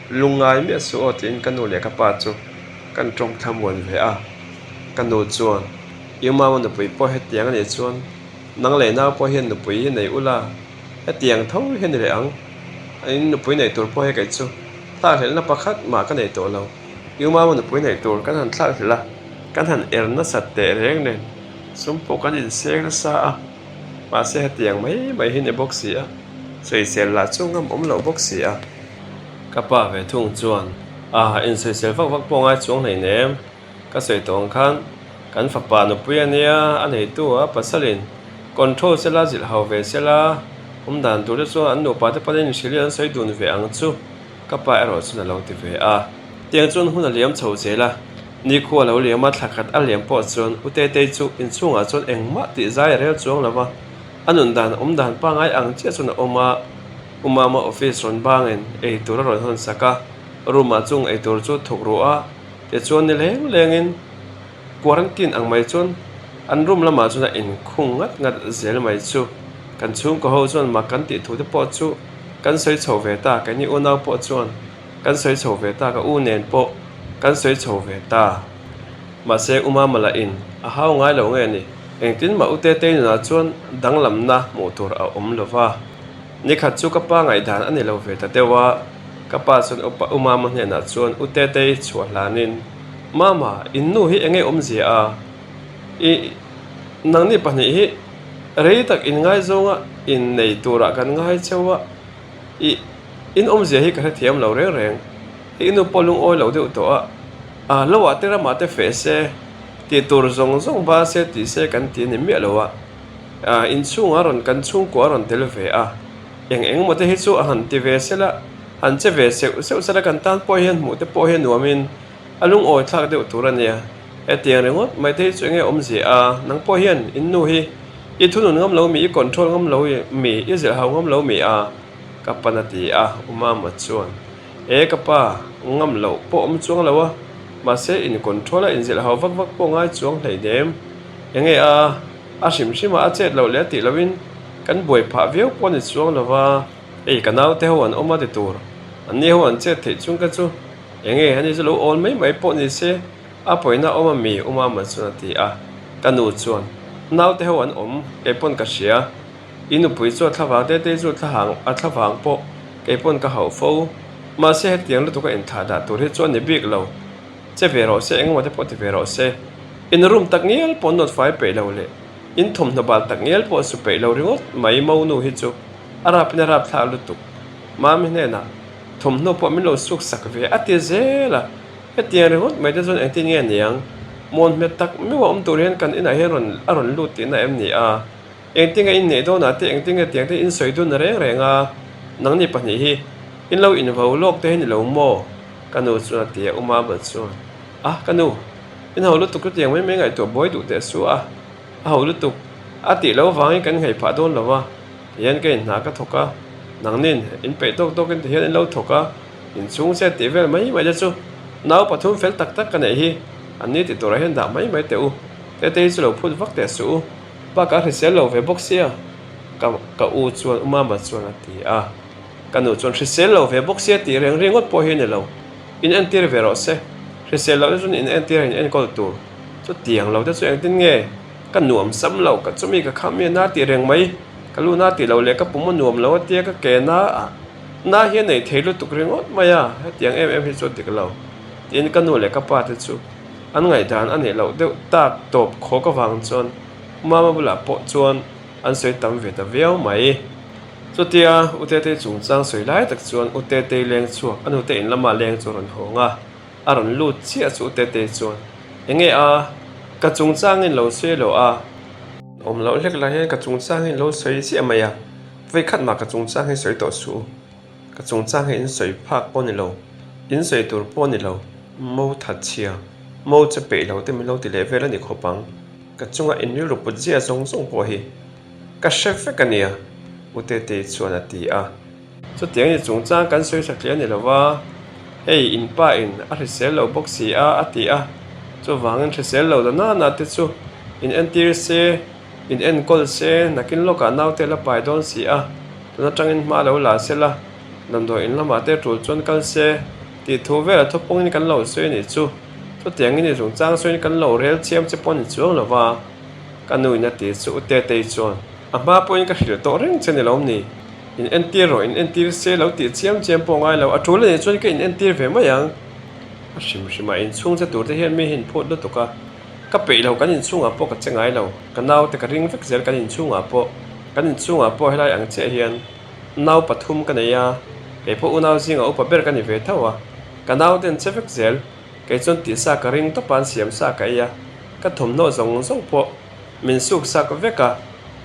lungngai miah suh aw tiin ka nu leh ka pa chu kan tawng thlamuan ve a, ka nu chuan. I mama nupui pawh hetiang a nih chuan nang leh nau pawh hian nupui hi nei ula, hetiang tho hi a ni leh ang. In nupui neih tur pawh hi kei chu thlakhlelhna pakhat mah ka nei tawh lo. I mama nupui neih tur kan han thlakhlelh a, kan han er nasat teh reng nen sum pawh kan inseng nasa a, mahse hetiang mai mai hi ni bawk si a, sawisel lah chu ngam awm loh bawk si a. Ka pa ve thung chuan, A, insawisel vak vak pawh ngai chuang hleinem. Ka sawi tawh ang khan kan fapa nupui a nia, a neitu a pasalin control sela zilh hau ve sela, awm dan tur te chuan an nupa te pawn inhrilhin an sawi dun ve ang chu ka pa erawh chuan a lo ti ve a. Tiang chuan hun a liam chho zel a, nikhua a lo liam a, thla khat a liam pawh chuan U Tetei chu inchhungah chuan engmah tih zai a rel chuang lo va, a nun dan awm dan pangngai ang chiah chuan a awm a, U Mama office rawn bangin eitur a rawn hawn sak a, room ah chung eitur chu thuk ruh a, Tichuan ni leng lengin quarantine ang mai chuan an room lamah chuan a inkhung ngat ngat zel mai chu kan chhungkaw ho chuan mak kan tih thu te pawh chu kan sawi chho ve ta, keini unau pawh chuan kan sawi chho ve ta, ka u nen pawh kan sawi chho ve ta. Mahse U Mama lah in a hau ngai lo nge ni, engtin mah U Tetei nunah chuan danglamna hmuh tur a awm lo va. Nikhat chu ka pa ngaihdan a ni lo ve ta deuh a, ka pa chuan upa U Mama hnenah chuan U Tetei chhuah hlanin, Mama, in nu hi enge awmzia a? I, nangni pahnih hi rei tak in ngaizawnga in nei turah kan ngai cheu a, i, in awmzia hi ka hrethiam lo reng reng. I nu pawh lungawi lo deuh tawh a, a lo ah te ramah te feh se, tih tur zawng zawng ba se tih se kan ti a ni miah lo a. Inchhungah rawn kan chhungkua a rawn tel ve a, eng eng emaw te hi chu a han ti ve sela. Han che ve seuh seuh sela kan tan pawh hian hmuh te pawh hi a nuamin a lungawi thlak deuh tur a nia. Hetiang ringawt mai te hi chu enge awmzia a, nang pawh hian in nu hi i thunun ngam lo mi, i control ngam lo mi, i zilh hau ngam lo mi a? Ka pan a ti a, U Mama chuan, E ka pa, ngam loh pawh awm chuang lo a, mahse in control a inzilh hau vak vak pawh ngai chuang hleinem. Enge a, a hrim hrim a, a chet loh leh a tih lohin kan buai phah viau pawh a ni chuang lo va, hei ka naute ho an awm a ti tur, anni ho an chet theih chung ka chu enge ani chu lo awl mai mai pawh ni se, a pawina awm a mi U Mama chuan a ti a, ka nu chuan, Naute ho an awm, kei pawn ka hria. I nupui chu a thlavang te te chu thla a thlavang pawh kei pawn ka hauh fo. Mahse hetiang lutuk a inthlah dah tur hi chu a ni bik lo. Che ve rawh se, engemaw te pawh ti ve rawh se. In room tak ngial pawh nawt fai peih lo leh in thawmhnaw bal tak ngial pawh su peih lo ringawt mai monu hi chu a rapin a rap thlak lutuk. Mami hnenah thawmhnaw pawh min lo suk sak ve a ti zel a, hetiang ringawt mai te chuan engtin nge niang? Mawn hmet tak meuh a awm tur hian kan inah hian rawn a rawn lut tihna em ni a? Engtinge in neih dawnah te engtinge tiang te in sawi dun reng reng a, nangni pahnih hi in lo invo lawk te hi ni lo maw? Ka nu chuan a ti a, U Mabel chuan, A, ka nu, in ho lutuk chu tiang mai mai ngaihtuah buai duh teh su a, a ho lutuk a tih lo vangin kan nghei phah dawn lo va, tihian ka inhna ka thawk a, nangnin in peih tawk tawkin tihian in lo thawk a, inchhung chet tih vel mai mai te chu nau pathum fel tak tak ka neih hi, an ni ti turah hian dah mai mai teh u, tete hi chu lo phut vak teh suh u. Bakah hrisel lo ve bawk sia, ka ka u chuan U Mama chuan a ti a. Ka nu chuan hrisel lo ve bawk sia tih reng ringawt pawh hi a ni lo. In entir ve rawh se, hrisel loh te chuan in entir a in enkawl tur. Chutiang lo te chu engtin nge ka nuam sam lo, ka chumi ka kham mi a na tih reng mai, ka lu na tih lo leh ka pum a nuam lo a tia ka ke na a na hi a nei thei lutuk ringawt mai a, hetiang em em hi chu a dik lo tiin ka nu leh ka pa te chu An ngaihdan a neih loh deuh tak tawp khawk avang chuan Mama bulah pawh chuan an sawi tam ve ta viau mai. Chutia U Tetei chungchang sawi lai tak chuan U Tetei leng chhuak a nute in lama leng chu a rawn hawng a, a rawn lut chiah chu U Tetei chuan, Enge a, ka chungchangin lo sawi lo a? Awm loh hlek lah hian ka chungchangin lo sawi chiah mai a, vawikhat mah ka chungchang hi sawi tawh suh u. Ka chungchang hi in sawi phak pawh ni lo, in sawi tur pawh ni lo, mo that chhia, mo che peih lo te min lo ti leh vel a ni khawp ang. Ka chunga in rilru put zia zawng zawng pawh hi ka hre vek a nia, U Tetei chuan a ti a. Chutiang ni chungchang kan sawi tha hle a ni lo va, hei in pa in a hrisel lo bawk si a, a ti a. Chuvangin hrisel lo la nana te chu in entir se, in enkawl se, nakin lawkah naute la pai dawn si a. Tun atangin hma lo la se la, damdawi in lamah te tul chuan kal se tih thu vel a thupungin kan lo sawi a nih chu. Chutiangin i zungchang sawiin kan lo rel chiam che pawh a ni chuang lo va, ka nu in a ti chu U Tetei chuan a hma pawhin ka hrilh tawh reng che ni lo ni. In entir rawh, in entir se lo tih chiam chiam pawh ngai lo, a tul a nih chuan ka in entir ve mai ang. A hrim hrim a, inchhung che tur te hian mi hi in phut lutuk a. Ka peih lo, kan inchhungah pawh ka che ngai lo. Ka naute ka ring vek zel kan inchhungah pawh. Kan inchhungah pawh helai ang chiah hian nau pathum ka nei a, kei pawh unau zingah upa ber ka ni ve tho a. Ka naute an che vek zel, kei chuan tihsa ka ring tawp a, an siam sa ka ei a. Ka thawmhnaw zawng zawng pawh min suk sak vek a,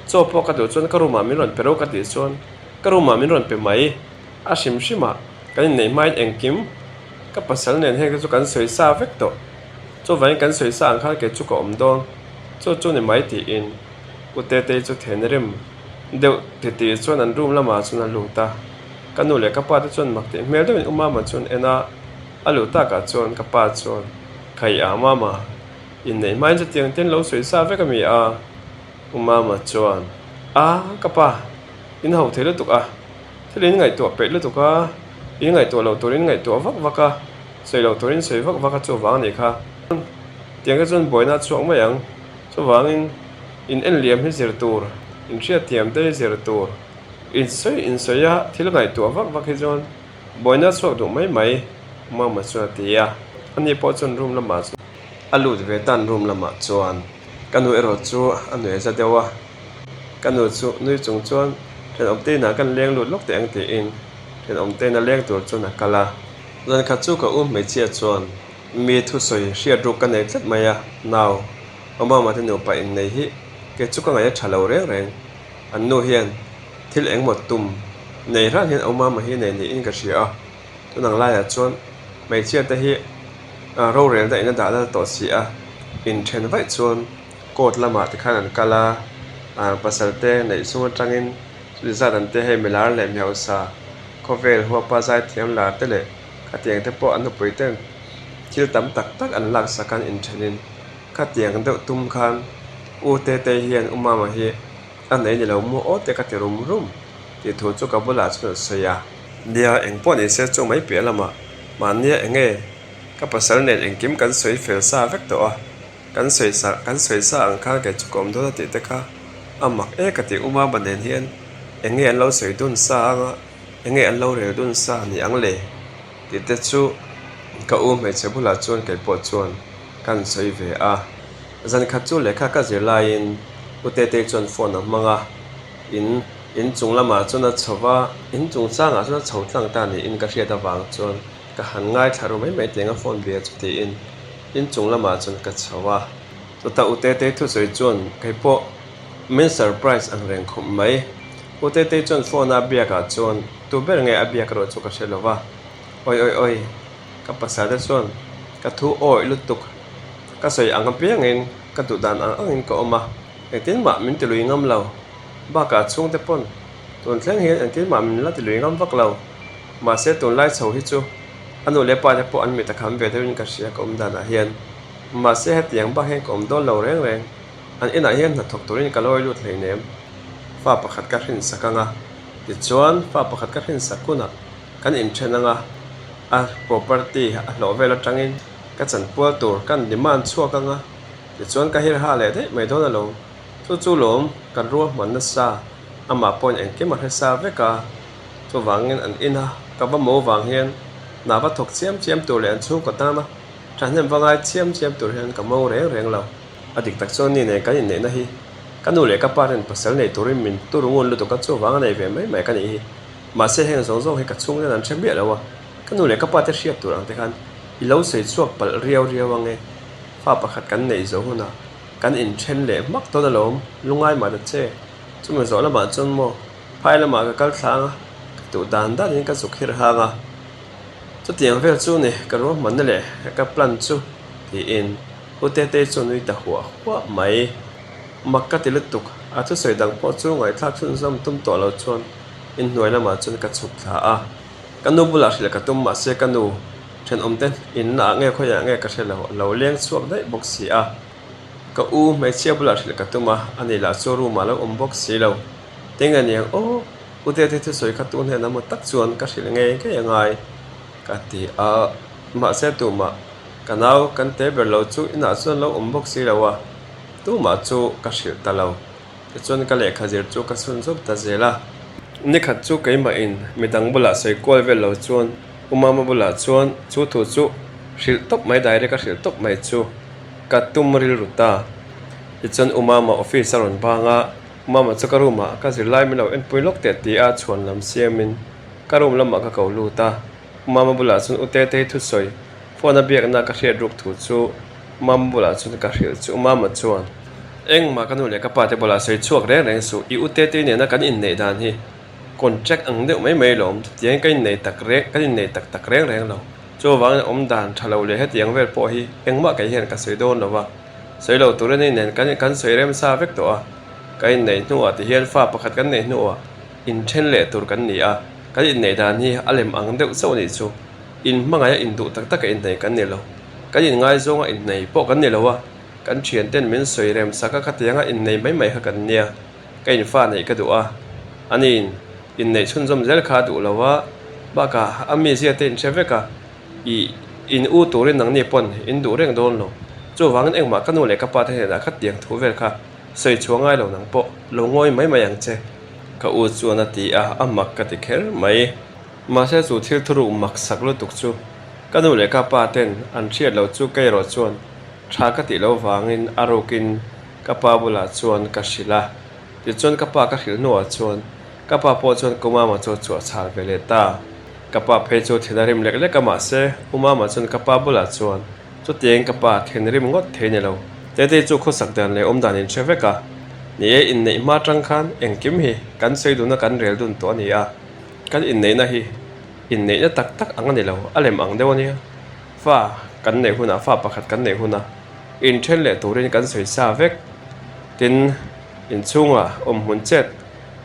chaw pawh ka duh chuan ka room ah min rawn pe ro ka tih chuan ka room ah min rawn pe mai. A hrim hrim ah kan inneih hmain engkim ka pasal nen heng te chu kan sawi sa vek tawh. Chuvangin kan sawi sa ang khan kei chu ka awm dawn, chu chu ni mai tiin U Tetei chu thenrim deuh titih chuan an room lamah chuan a lut a. Ka nu leh ka pa te chuan mak tih hmel deuhin U Mama chuan en a, a luh takah chuan ka pa chuan, Khai a Mama, inneih hmain chutiang ten lo sawi sa vek a mi a? U Mama chuan, A, ka pa, in ho thei lutuk a, thil in ngaihtuah peih lutuk a, in ngaihtuah loh tur in ngaihtuah vak vak a, Sawi loh turin sawi vak vak a chuvang a nih kha. Tiang te chuan buaina a chhuak mai ang. Chuvangin in en liam hi zir tur, in hriatthiam te hi zir tur, in sawi in sawi a thil ngaihtuah vak vak hi chuan buaina a chhuak duh mai mai, Mama chuan a ti a. Ani pawh chuan room lamah chuan a lut ve tan room lamah chuan ka nu erawh chu a nuai za deuh a. Ka nu chu nui chung chuan thenawm te inah kan leng lut lawk teh ang tiin thenawm te ina leng tur chuan a kal a. Zan khat chu ka u hmeichhia chuan mi thusawi hriat ruk ka nei tlat mai a, nau, Obama te nupa innei hi kei chu ka ngaih a tha lo reng reng. An nu hian thil engmaw tum nei ran hian Obama hi nei niin ka hria a. Tun ang laiah chuan hmeichhia te hi rorelna in a dah lal tawh si a, inthen vaih chuan court lamah te khan an kal a, pasal te neih chung atangin chuti zat an te hei milar leh mi hausa khawvel huapa zaithiam lar te leh khatiang te pawh an nupui ten thil tam tak tak an laksak an inthenin khatiang deuh tum khan u Tetei hian u Mama hi a nei ni lo maw aw te ka ti rum rum tih thu chu ka bulah chuan a sawi a. Nia eng pawh ni se chu mai piah lamah mahnia eng nge ka pasal nen engkim kan sawi fel sa vek tawh a. Kan sawi sa kan sawi sa ang khan kei chu ka awm dawn a tih te kha a mak e ka tih uma ba nen hian eng nge an lo sawi dun sa anga eng nge an lo rel dun sa ni ang le tih te chu ka u hmeichhe bulah chuan kei pawh chuan kan sawi ve a. Zan khat chu lehkha ka zir laiin u Tetei chuan phone a hmang a, in in chung lamah chuan a chho va, in chung changah chuan a chho tlang ta niin ka hriat avang chuan ka han ngaithla ru mai mai tiang a phone bia chu tiin inchung lamah chuan ka chho a, chutah U Tetei thusawi chuan kei pawh min surprise ang reng khawp mai. U Tetei chuan phone a biakah chuan tu ber nge a biak erawh chu ka hre lo va, Oi oi oi, ka pasal te chuan ka thu awih lutuk, ka sawi ang apiangin ka duh dan ang angin ka awm a, engtin mah min ti lui ngam lo, bakah chhungte pawn tun thleng hian engtin mah min la ti lui ngam vak lo, mahse tunlai chho hi chu A nu leh pa te pawh an mit a kham ve deuhin ka hria ka awm danah hian. Mahse hetiang bak hian ka awm dawn lo reng reng. An inah hian hnathawk turin ka lawi lut hleinem. Fa pakhat ka hrinsak ang a, tichuan fa pakhat ka hrinsak hunah kan inthen ang a, a property a hlawh vel atangin ka chanpual tur kan demand chhuak ang a, tichuan ka hirha leh daih mai dawn alawm. Chu chu lawm kan ruahman nasa, amah pawhin engkim a hre sa vek a. Chuvangin an in a, ka va mo vang hian hna va thawk chiam chiam tur leh an chhungkaw tana thahnem va ngai chiam chiam tur hian ka mo reng reng lo. A dik tak chuan ni nen kan inneihna hi ka nu leh ka pa ten pasal nei turin min tur ngun lutuk a, chuvang a nei ve mai mai ka nih hi. Mahse heng zawng zawng hi ka chhung ten an hre miah lo a, ka nu leh ka pa te hriat tur ang te khan i lo sawi chhuak palh riau riau ange, fa pakhat kan neih zawh hunah kan inthen leh hmak dawn alawm, lungai mah ta che. Chumi zawh lamah chuan maw Phai lamah ka kal thlang a, ka tuh dan danin ka zuk hirh hang a. Chutiang vel chu ni ka ruahmanna leh ka plan chu tiin U Tetei chu a nui ta huah huah mai. Mak ka ti lutuk, a thusawi dang pawh chu ngaihthlak chhunzawm tum tawh lo chuan inhnuai lamah chuan ka chhuk thla a. Ka nu bulah hrilh ka tum mahse ka nu thenawmte inna ah nge khawiah nge ka hre lo, a lo leng chhuak daih bawk si a. Ka u hmeichhia bulah hrilh ka tum a, ani lah chu room ah lo awm bawk si lo. Tinge niang aw, U Tete thusawi kha tu hnenah maw tak chuan ka hrilh ngei ngei a ngai ka ti a, mahse tumah ka nau kan te ber lo chu inah chuan lo awm bawk si lo a, tumah chu ka hrilh ta lo. Tichuan ka lehkha zir chu ka chhun zawk ta zel a. Nikhat chu keimahin midang bulah sawi kual vel lo chuan U Mama bulah chuan chu thu chu hrilh tawp mai direct a hrilh tawp mai chu ka tum rilru ta. Tichuan U Mama office a rawn bang a. Mama chu ka room ah ka zirlai min lo enpui lawk teh ti a chhuan lam siamin ka room lamah ka ko lut a, Mama bulah chuan U Tetei thusawi phone a biakna ka hriat ruk thu chu Mama bulah chuan ka hrilh chu Mama chuan, Engmah ka nu leh ka pa te bulah sawi chhuak reng reng suh, i U Tetei nena kan inneih dan hi contract ang deuh mai mai lawm, chutiangin ka innei tak reng kan innei tak tak reng reng lo, chuvangin awm dan tha lo leh hetiang vel pawh hi engmah kei hian ka sawi dawn lo va. Sawi lo tur a ni nen kan kan sawi rem sa vek tawh a, ka inneih hnuah ti hian fa pakhat kan neih hnuah inthen leh tur kan ni a, kan inneih dan hi a lem ang deuh chauh a nih chu. In hmangaih a induh tak taka inneih kan ni lo, kan inngaizawng a inneih pawh kan ni lo a, kan thianten min sawi rem sak a khatianga inneih mai mai kha kan nia, ka infa neih ka duh a, aniin inneih chhunzawm zel kha a duh lo a, bakah a mizia te inhre vek a. I in u turin nangni pawn in duh reng dawn lo. Chuvangin engmah ka nu leh ka pa te hnenah kha tiang thu vel kha sawi chhuah ngai lo nang pawh lo ngawi mai mai ang che. Ka u chuan a ti a, a mak ka ti kher mai. Mahse chu thil thuruk mak sak lutuk chu ka nu leh ka pa ten an hriat loh chu kei erawh chuan tha ka tih loh vangin a rukin ka pa bulah chuan ka hrilh a. Tichuan ka pa ka hrilh hnuah chuan ka pa pawh chuan ka mama chu a chhuah chhal ve leh ta. Ka pa phei chu thin a rim lek lek a mahse U Mama chuan ka pa bulah chuan chutiangin ka pa thin rim ngawt thei ni lo. Tetei chu khawsak dan leh awm dan in hre vek a, ni e inneih hma tang khan engkim hi kan sawi dun a kan rel dun tawh a ni a, kan inneihna hi. Inneihna tak tak ang a ni lo, a lem ang deuh a nia. Fa kan neih hunah, fa pakhat kan neih hunah inthen leh turin kan sawi sa vek. Tin, inchhungah awmhmun chet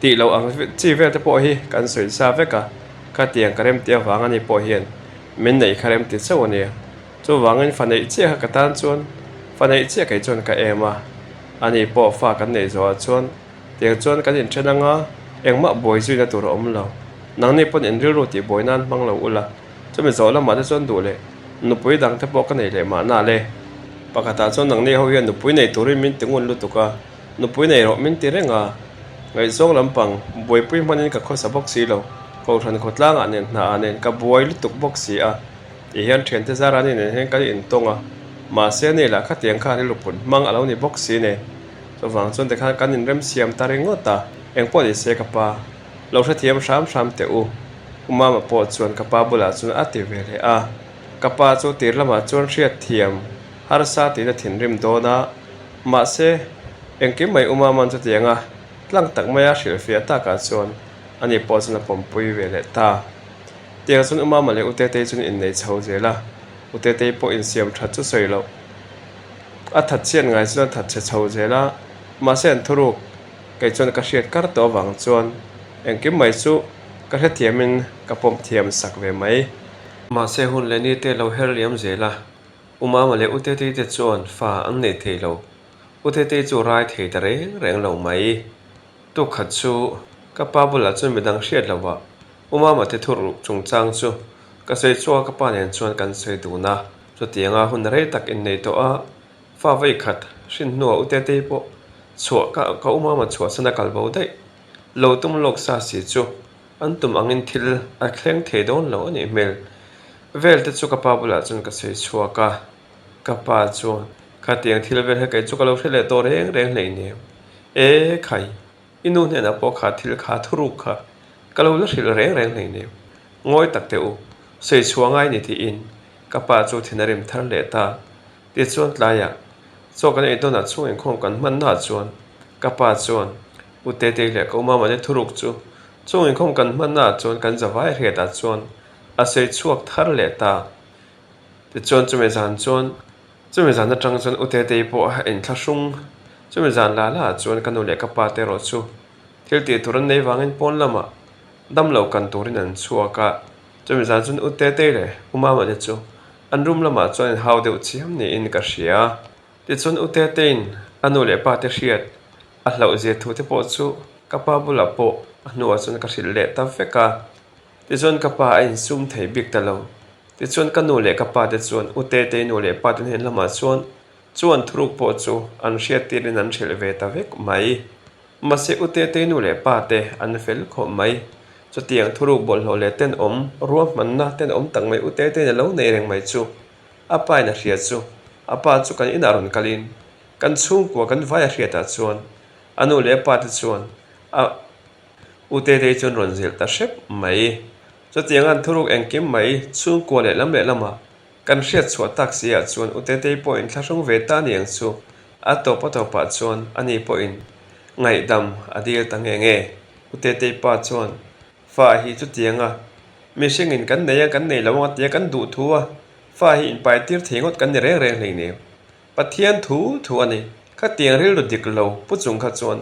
tih loh ang chi vel te pawh hi kan sawi sa vek a, khatiang ka remti avang a ni pawh hian min neih kha remti chauh a nia. Chuvangin fa neih chiah kha ka tan chuan fa neih chiah kei chuan ka em a, ani pawh fa kan neih zawhah chuan tiang chuan kan inthen anga engmah buai zuina tur a awm lo. Nangni pawn in rilru tih buai nan hmang lo ula, chumi zawh lamah te chuan duh leh nupui dang te pawh ka nei leh mahna le. Pakhatah chuan nangni ho hian nupui nei turin min ti ngun lutuk a, nupui nei rawh min ti reng a, ngaihzawng lampang buaipui hmanin ka khawsa bawk si lo, Kohhran khawtlangah nen hnaah nen ka buai lutuk bawk si a. Ti hian thiante zara ni nen hian kan intawng a, mahse ani lah khatiang kha rilru put hmang a lo ni bawk si nen. Chuvang chuan tikhan kan inremsiam ta ringawt a, engpawh ni se ka pa, lo hrethiam hram hram teh u. U Mama pawh chuan ka pa bulah chuan a ti ve leh a, ka pa chu tir lamah chuan hriatthiam harsa tiin a thinrim dawn a, mahse engkim mai U Mama'n chutianga tlang tak maia hrilhfiah takah chuan ani pawh chuan a pawmpui ve leh ta. Tiang chuan U Mama leh U Tetei chuan innei chho zel a, U Tetei pawh insiam that chu sawi loh. A that chhiat ngai chuan a that chhe chho zel a, mahse an thuruk kei chuan ka hriat kar tawh avang chuan engkim mai chu ka hrethiamin ka pawm thiam sak ve mai. Mahse hun leh ni te lo her liam zel a, U Mama leh U Tetei te chuan fa an nei thei lo. U Tetei chu rai thei ta reng reng lo mai. Tukhat chu ka pa bulah chuan midang hriat loh ah U Mama te thur ruk chungchang chu ka sawi chhuak a ka pa nen chuan kan sawi dun a, chutianga hun rei tak innei tawh a, fa vawi khat hrin hnuah U Tetei pawh chhuah ka ka U Mama chhuahsan a kal bo daih lo tum lawk sa si chu an tum angin thil a thleng thei dawn lo a nih hmel vel te chu ka pa bulah chuan ka sawi chhuak a, ka pa chuan khatiang thil vel hi kei chu ka lo hre leh tawh reng reng hleinem e khai. I nu hnenah pawh kha thil kha thuruk kha ka lo la hrilh reng reng hleinem. Ngawi tak teh u, sawi chhuah ngai ni tiin ka pa chu thin a rim thar leh ta. Tichuan tlaiah chaw kan ei dawnah chhung inkhawm kan hman naah chuan ka pa chuan U Tetei leh ka Umama te thuruk chu chung inkhawm kan hman naah chuan kan zavai hriatah chuan a sawi chhuak thar leh ta. Tichuan chumi zan chuan Chumi zan atang chuan U Tetei pawh a inthlahrung. Chumi zan la la ah chuan ka nu leh ka pa te erawh chu thil tih tur an nei vangin pawn lamah damlo kan turin an chhuak a. Chumi zan chuan U Tetei leh U Mama te chu an room lamah chuan an hau deuh chiam niin ka hria. Tichuan U Teteiin a nu leh pa te hriat a hlauhzia thu te pawh chu ka pa bulah pawh a hnuah chuan ka hrilh leh ta vek a. Tichuan ka pa a insum thei bik ta lo. Tichuan ka nu leh ka pa te chuan U Tetei nu leh pa te hnen lamah chuan chuan thuruk pawh chu an hriat tirin an hrilh ve ta vek mai. Mahse U Tetei nu leh pa te an fel khawp mai. Chutiang thuruk bawlhhlawh leh tenawm ruahmanna tenawm tak mai U Teteiin a lo nei reng mai chu a pa in a hria chu a pa chu kan inah rawn kalin kan chhungkua kan vai a hriatah chuan a nu leh a pa te chuan a U Tetei chuan rawn zilh ta hrep mai. Chutiang an thuruk engkim mai chhungkua leh lam leh lamah kan hriat chhuah tak si ah chuan U Tetei pawhin thlahrung ve ta niang chu a tawp a tawpah chuan ani pawhin ngaihdam a dil ta nge nge. U Tetei pa chuan fa hi chutianga mihringin kan nei a kan nei lo ang a tia kan duh thu a fa hi inpai tir thei ngawt kan ni reng reng hleinem. Pathian thu thu a ni. Khatiang rilru dik lo pu chung kha chuan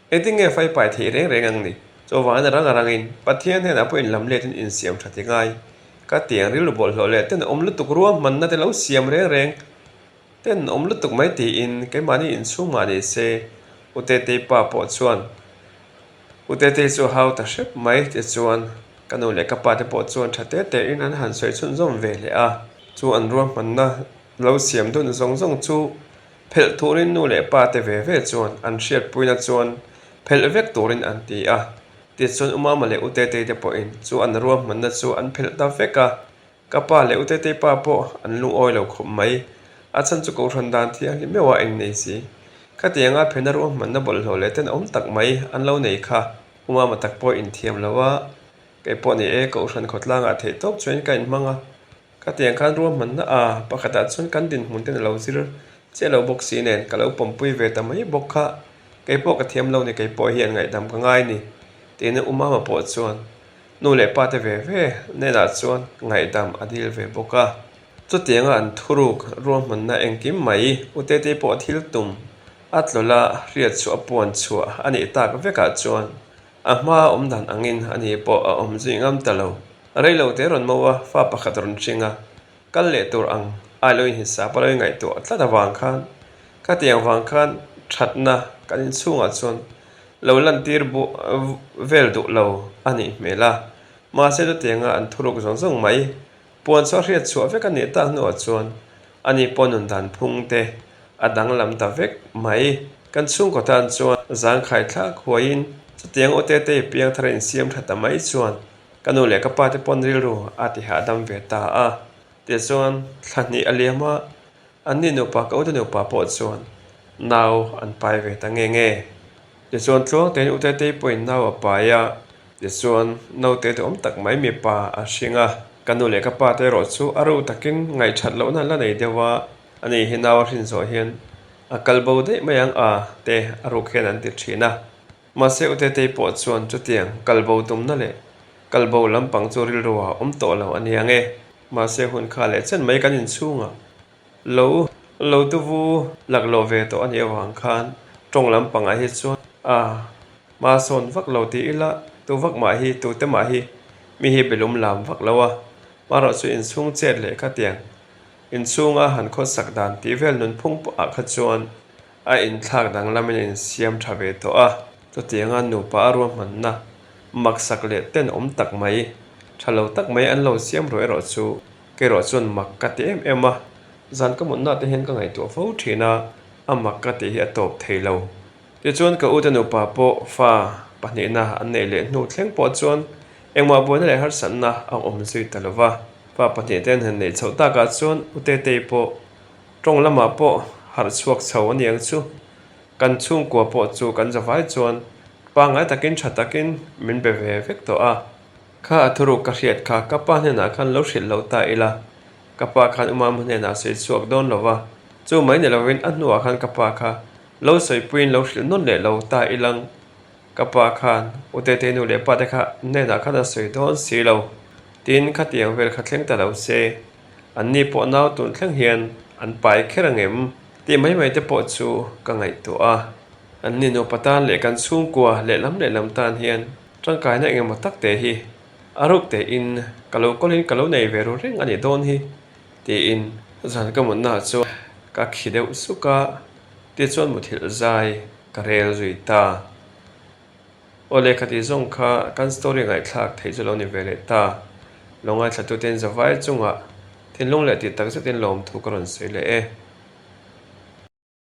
Engtin nge fai pai theih reng reng ang ni? Chuvangin a rang a rangin Pathian hnenah pawh inlam letin insiam tha ti ngai. Ka tiang rilru bawlhhlawh leh tenawm lutuk ruahmanna te lo siam reng reng tenawm lutuk mai tiin keimahni inchhung mah ni se U Tetei pa pawh chuan U Tetei chu a hau ta hrep mai tichuan ka nu leh ka pa te pawh chuan tha te tein an han sawi chhunzawm ve leh a. Chu an ruahmanna lo siam dun zawng zawng chu Phelh turin nu leh pa te ve ve chuan an hriatpuina chuan phelh vek turin an ti a. Tichuan U Mama leh U Tetei te pawhin chu an ruahmanna chu an phelh ta vek a. Ka pa leh U Tetei pa pawh an lungawi lo khawp mai. A chhan chu Kohhran dan thianghlim meuh a innei si. Khatianga phena ruahmanna bawlhhlawh leh tenawm tak mai an lo nei kha U Mama tak pawh inthiam lo a. Kei pawh ni e, Kohhran khawtlangah theihtawp chuan ka inhmang a. Khatiang khan ruahmanna a pakhatah chuan kan dinhmun ten a lo zir chiah lo bawk si nen ka lo pawmpui ve ta mai bawk kha. Kei pawh ka thiam lo ni, kei pawh hian ngaihdam ka ngai ni tiin U Mama pawh chuan Nu leh pa te ve ve hnenah chuan ngaihdam a dil ve bawk a. Chutianga an thuruk ruahmanna engkim mai U Tetei pawh thil tum a tlawlh a hriat chhuah a puan chhuah a nih tak vekah chuan a hma awm dan angin ani pawh a awm zui ngam ta lo. Reilo te rawn mo a, fa pakhat rawn hring a, kal leh tur ang ai lo inhisap a lo ingaihtuah tlat avang khan khatiang vang khan thatna kan inchhungah chuan lo lantir vel duh lo a nih hmel a, mahse chutianga an thuruk zawng zawng mai puan chu a hriat chhuah vek a nih tak hnuah chuan ani pawh nun dan phung te a danglam ta vek mai. Kan chhungkaw tan chuan zangkhai thlak huaiin chutiang aw te te piang thar a insiam tha ta mai chuan ka nu leh ka pa te pawn rilru a ti hahdam ve ta a. Tichuan thla hnih a liam a, Anni nupa ka ute nupa pawh chuan nau an pai ve ta nge nge. Tichuan tluangtein Utetei pawhin nau a pai a, tichuan naute duhawm tak mai mipa a hring a. Ka nu leh ka pa te erawh chu a ru takin ngaihṭhat lohna an la nei deuh a, ani hi nau a hrin zawh hian a kal bo daih mai ang a te a ruk hian an ti ṭhin a. Mahse Utetei pawh chuan chutiang kal bo tumna leh kal bo lampang chu rilru a awm tawh lo a nia nge. Mahse hun kha leh chen mai kan inchhungah lo lo tuvu laklawh ve tawh a nih avang khan tawng lampangah hi chuan a hma sawn vak lo ti ila tu vak mah hi tute mah hi mi hi belum lam vak lo a, hmarawh chu inchhung chet leh khatiang inchhunga han khawsak dan tih vel nunphung pawhah kha chuan a inthlak danglamin a insiam tha ve tawh a, chutianga nupa a ruahmanna maksak leh tenawm tak mai, tha lo tak mai an lo siam ruah erawh chu kerawh chuan mak ka ti em em a, zan ka mutna te hian ka ngaihtuah fo thin a, a mak ka tih hi a tawp thei lo. Tichuan ka ute nupa pawh fa pahnihna an neih leh hnu thleng pawh chuan engmah buaina leh harsatna a awm zui ta lo va, fa pahnihte an han neih chhoh takah chuan utetei pawh Tawng lamah pawh harh chhuak chho a niang chu. Kan chhungkua pawh chu kan zavai chuan pangngai takin tha takin min be ve vek tawh a. Kha a thuruk ka hriat kha ka pa hnenah khan lo hrilh lo ta ila, ka pa khan Umama hnenah sawi chhuak dawn lo va, chu mai ni lovin a hnuah khan ka pa kha lo sawipuiin lo hrilh nawn leh lo ta ilang. Ka pa khan U Tetei nu leh pa te kha hnenah khan a sawi dawn si lo. Tin, khatiang vel kha thleng ta lo se. Anni pawh nau tun thleng hian an pai kher ang em? Tih mai mai te pawh chu ka ngaihtuah a. Anni nupa tan leh kan chhungkua lehlam lehlam tan hian tangkaina engemaw tak te hi a ruk tein ka lo kawlin ka lo nei ve ru reng a nih dawn hi tiin zan ka mutnaah chuan ka khi deuh suk a, tichuan muthilh zai ka rel zui ta. Aw lehkha tih zawng kha kan story ngaihthlak theih chu lo ni ve leh ta. Lo ngaithlatute in zavai chungah thinlung leh tih tak zetin lawmthu ka rawn sawi leh e.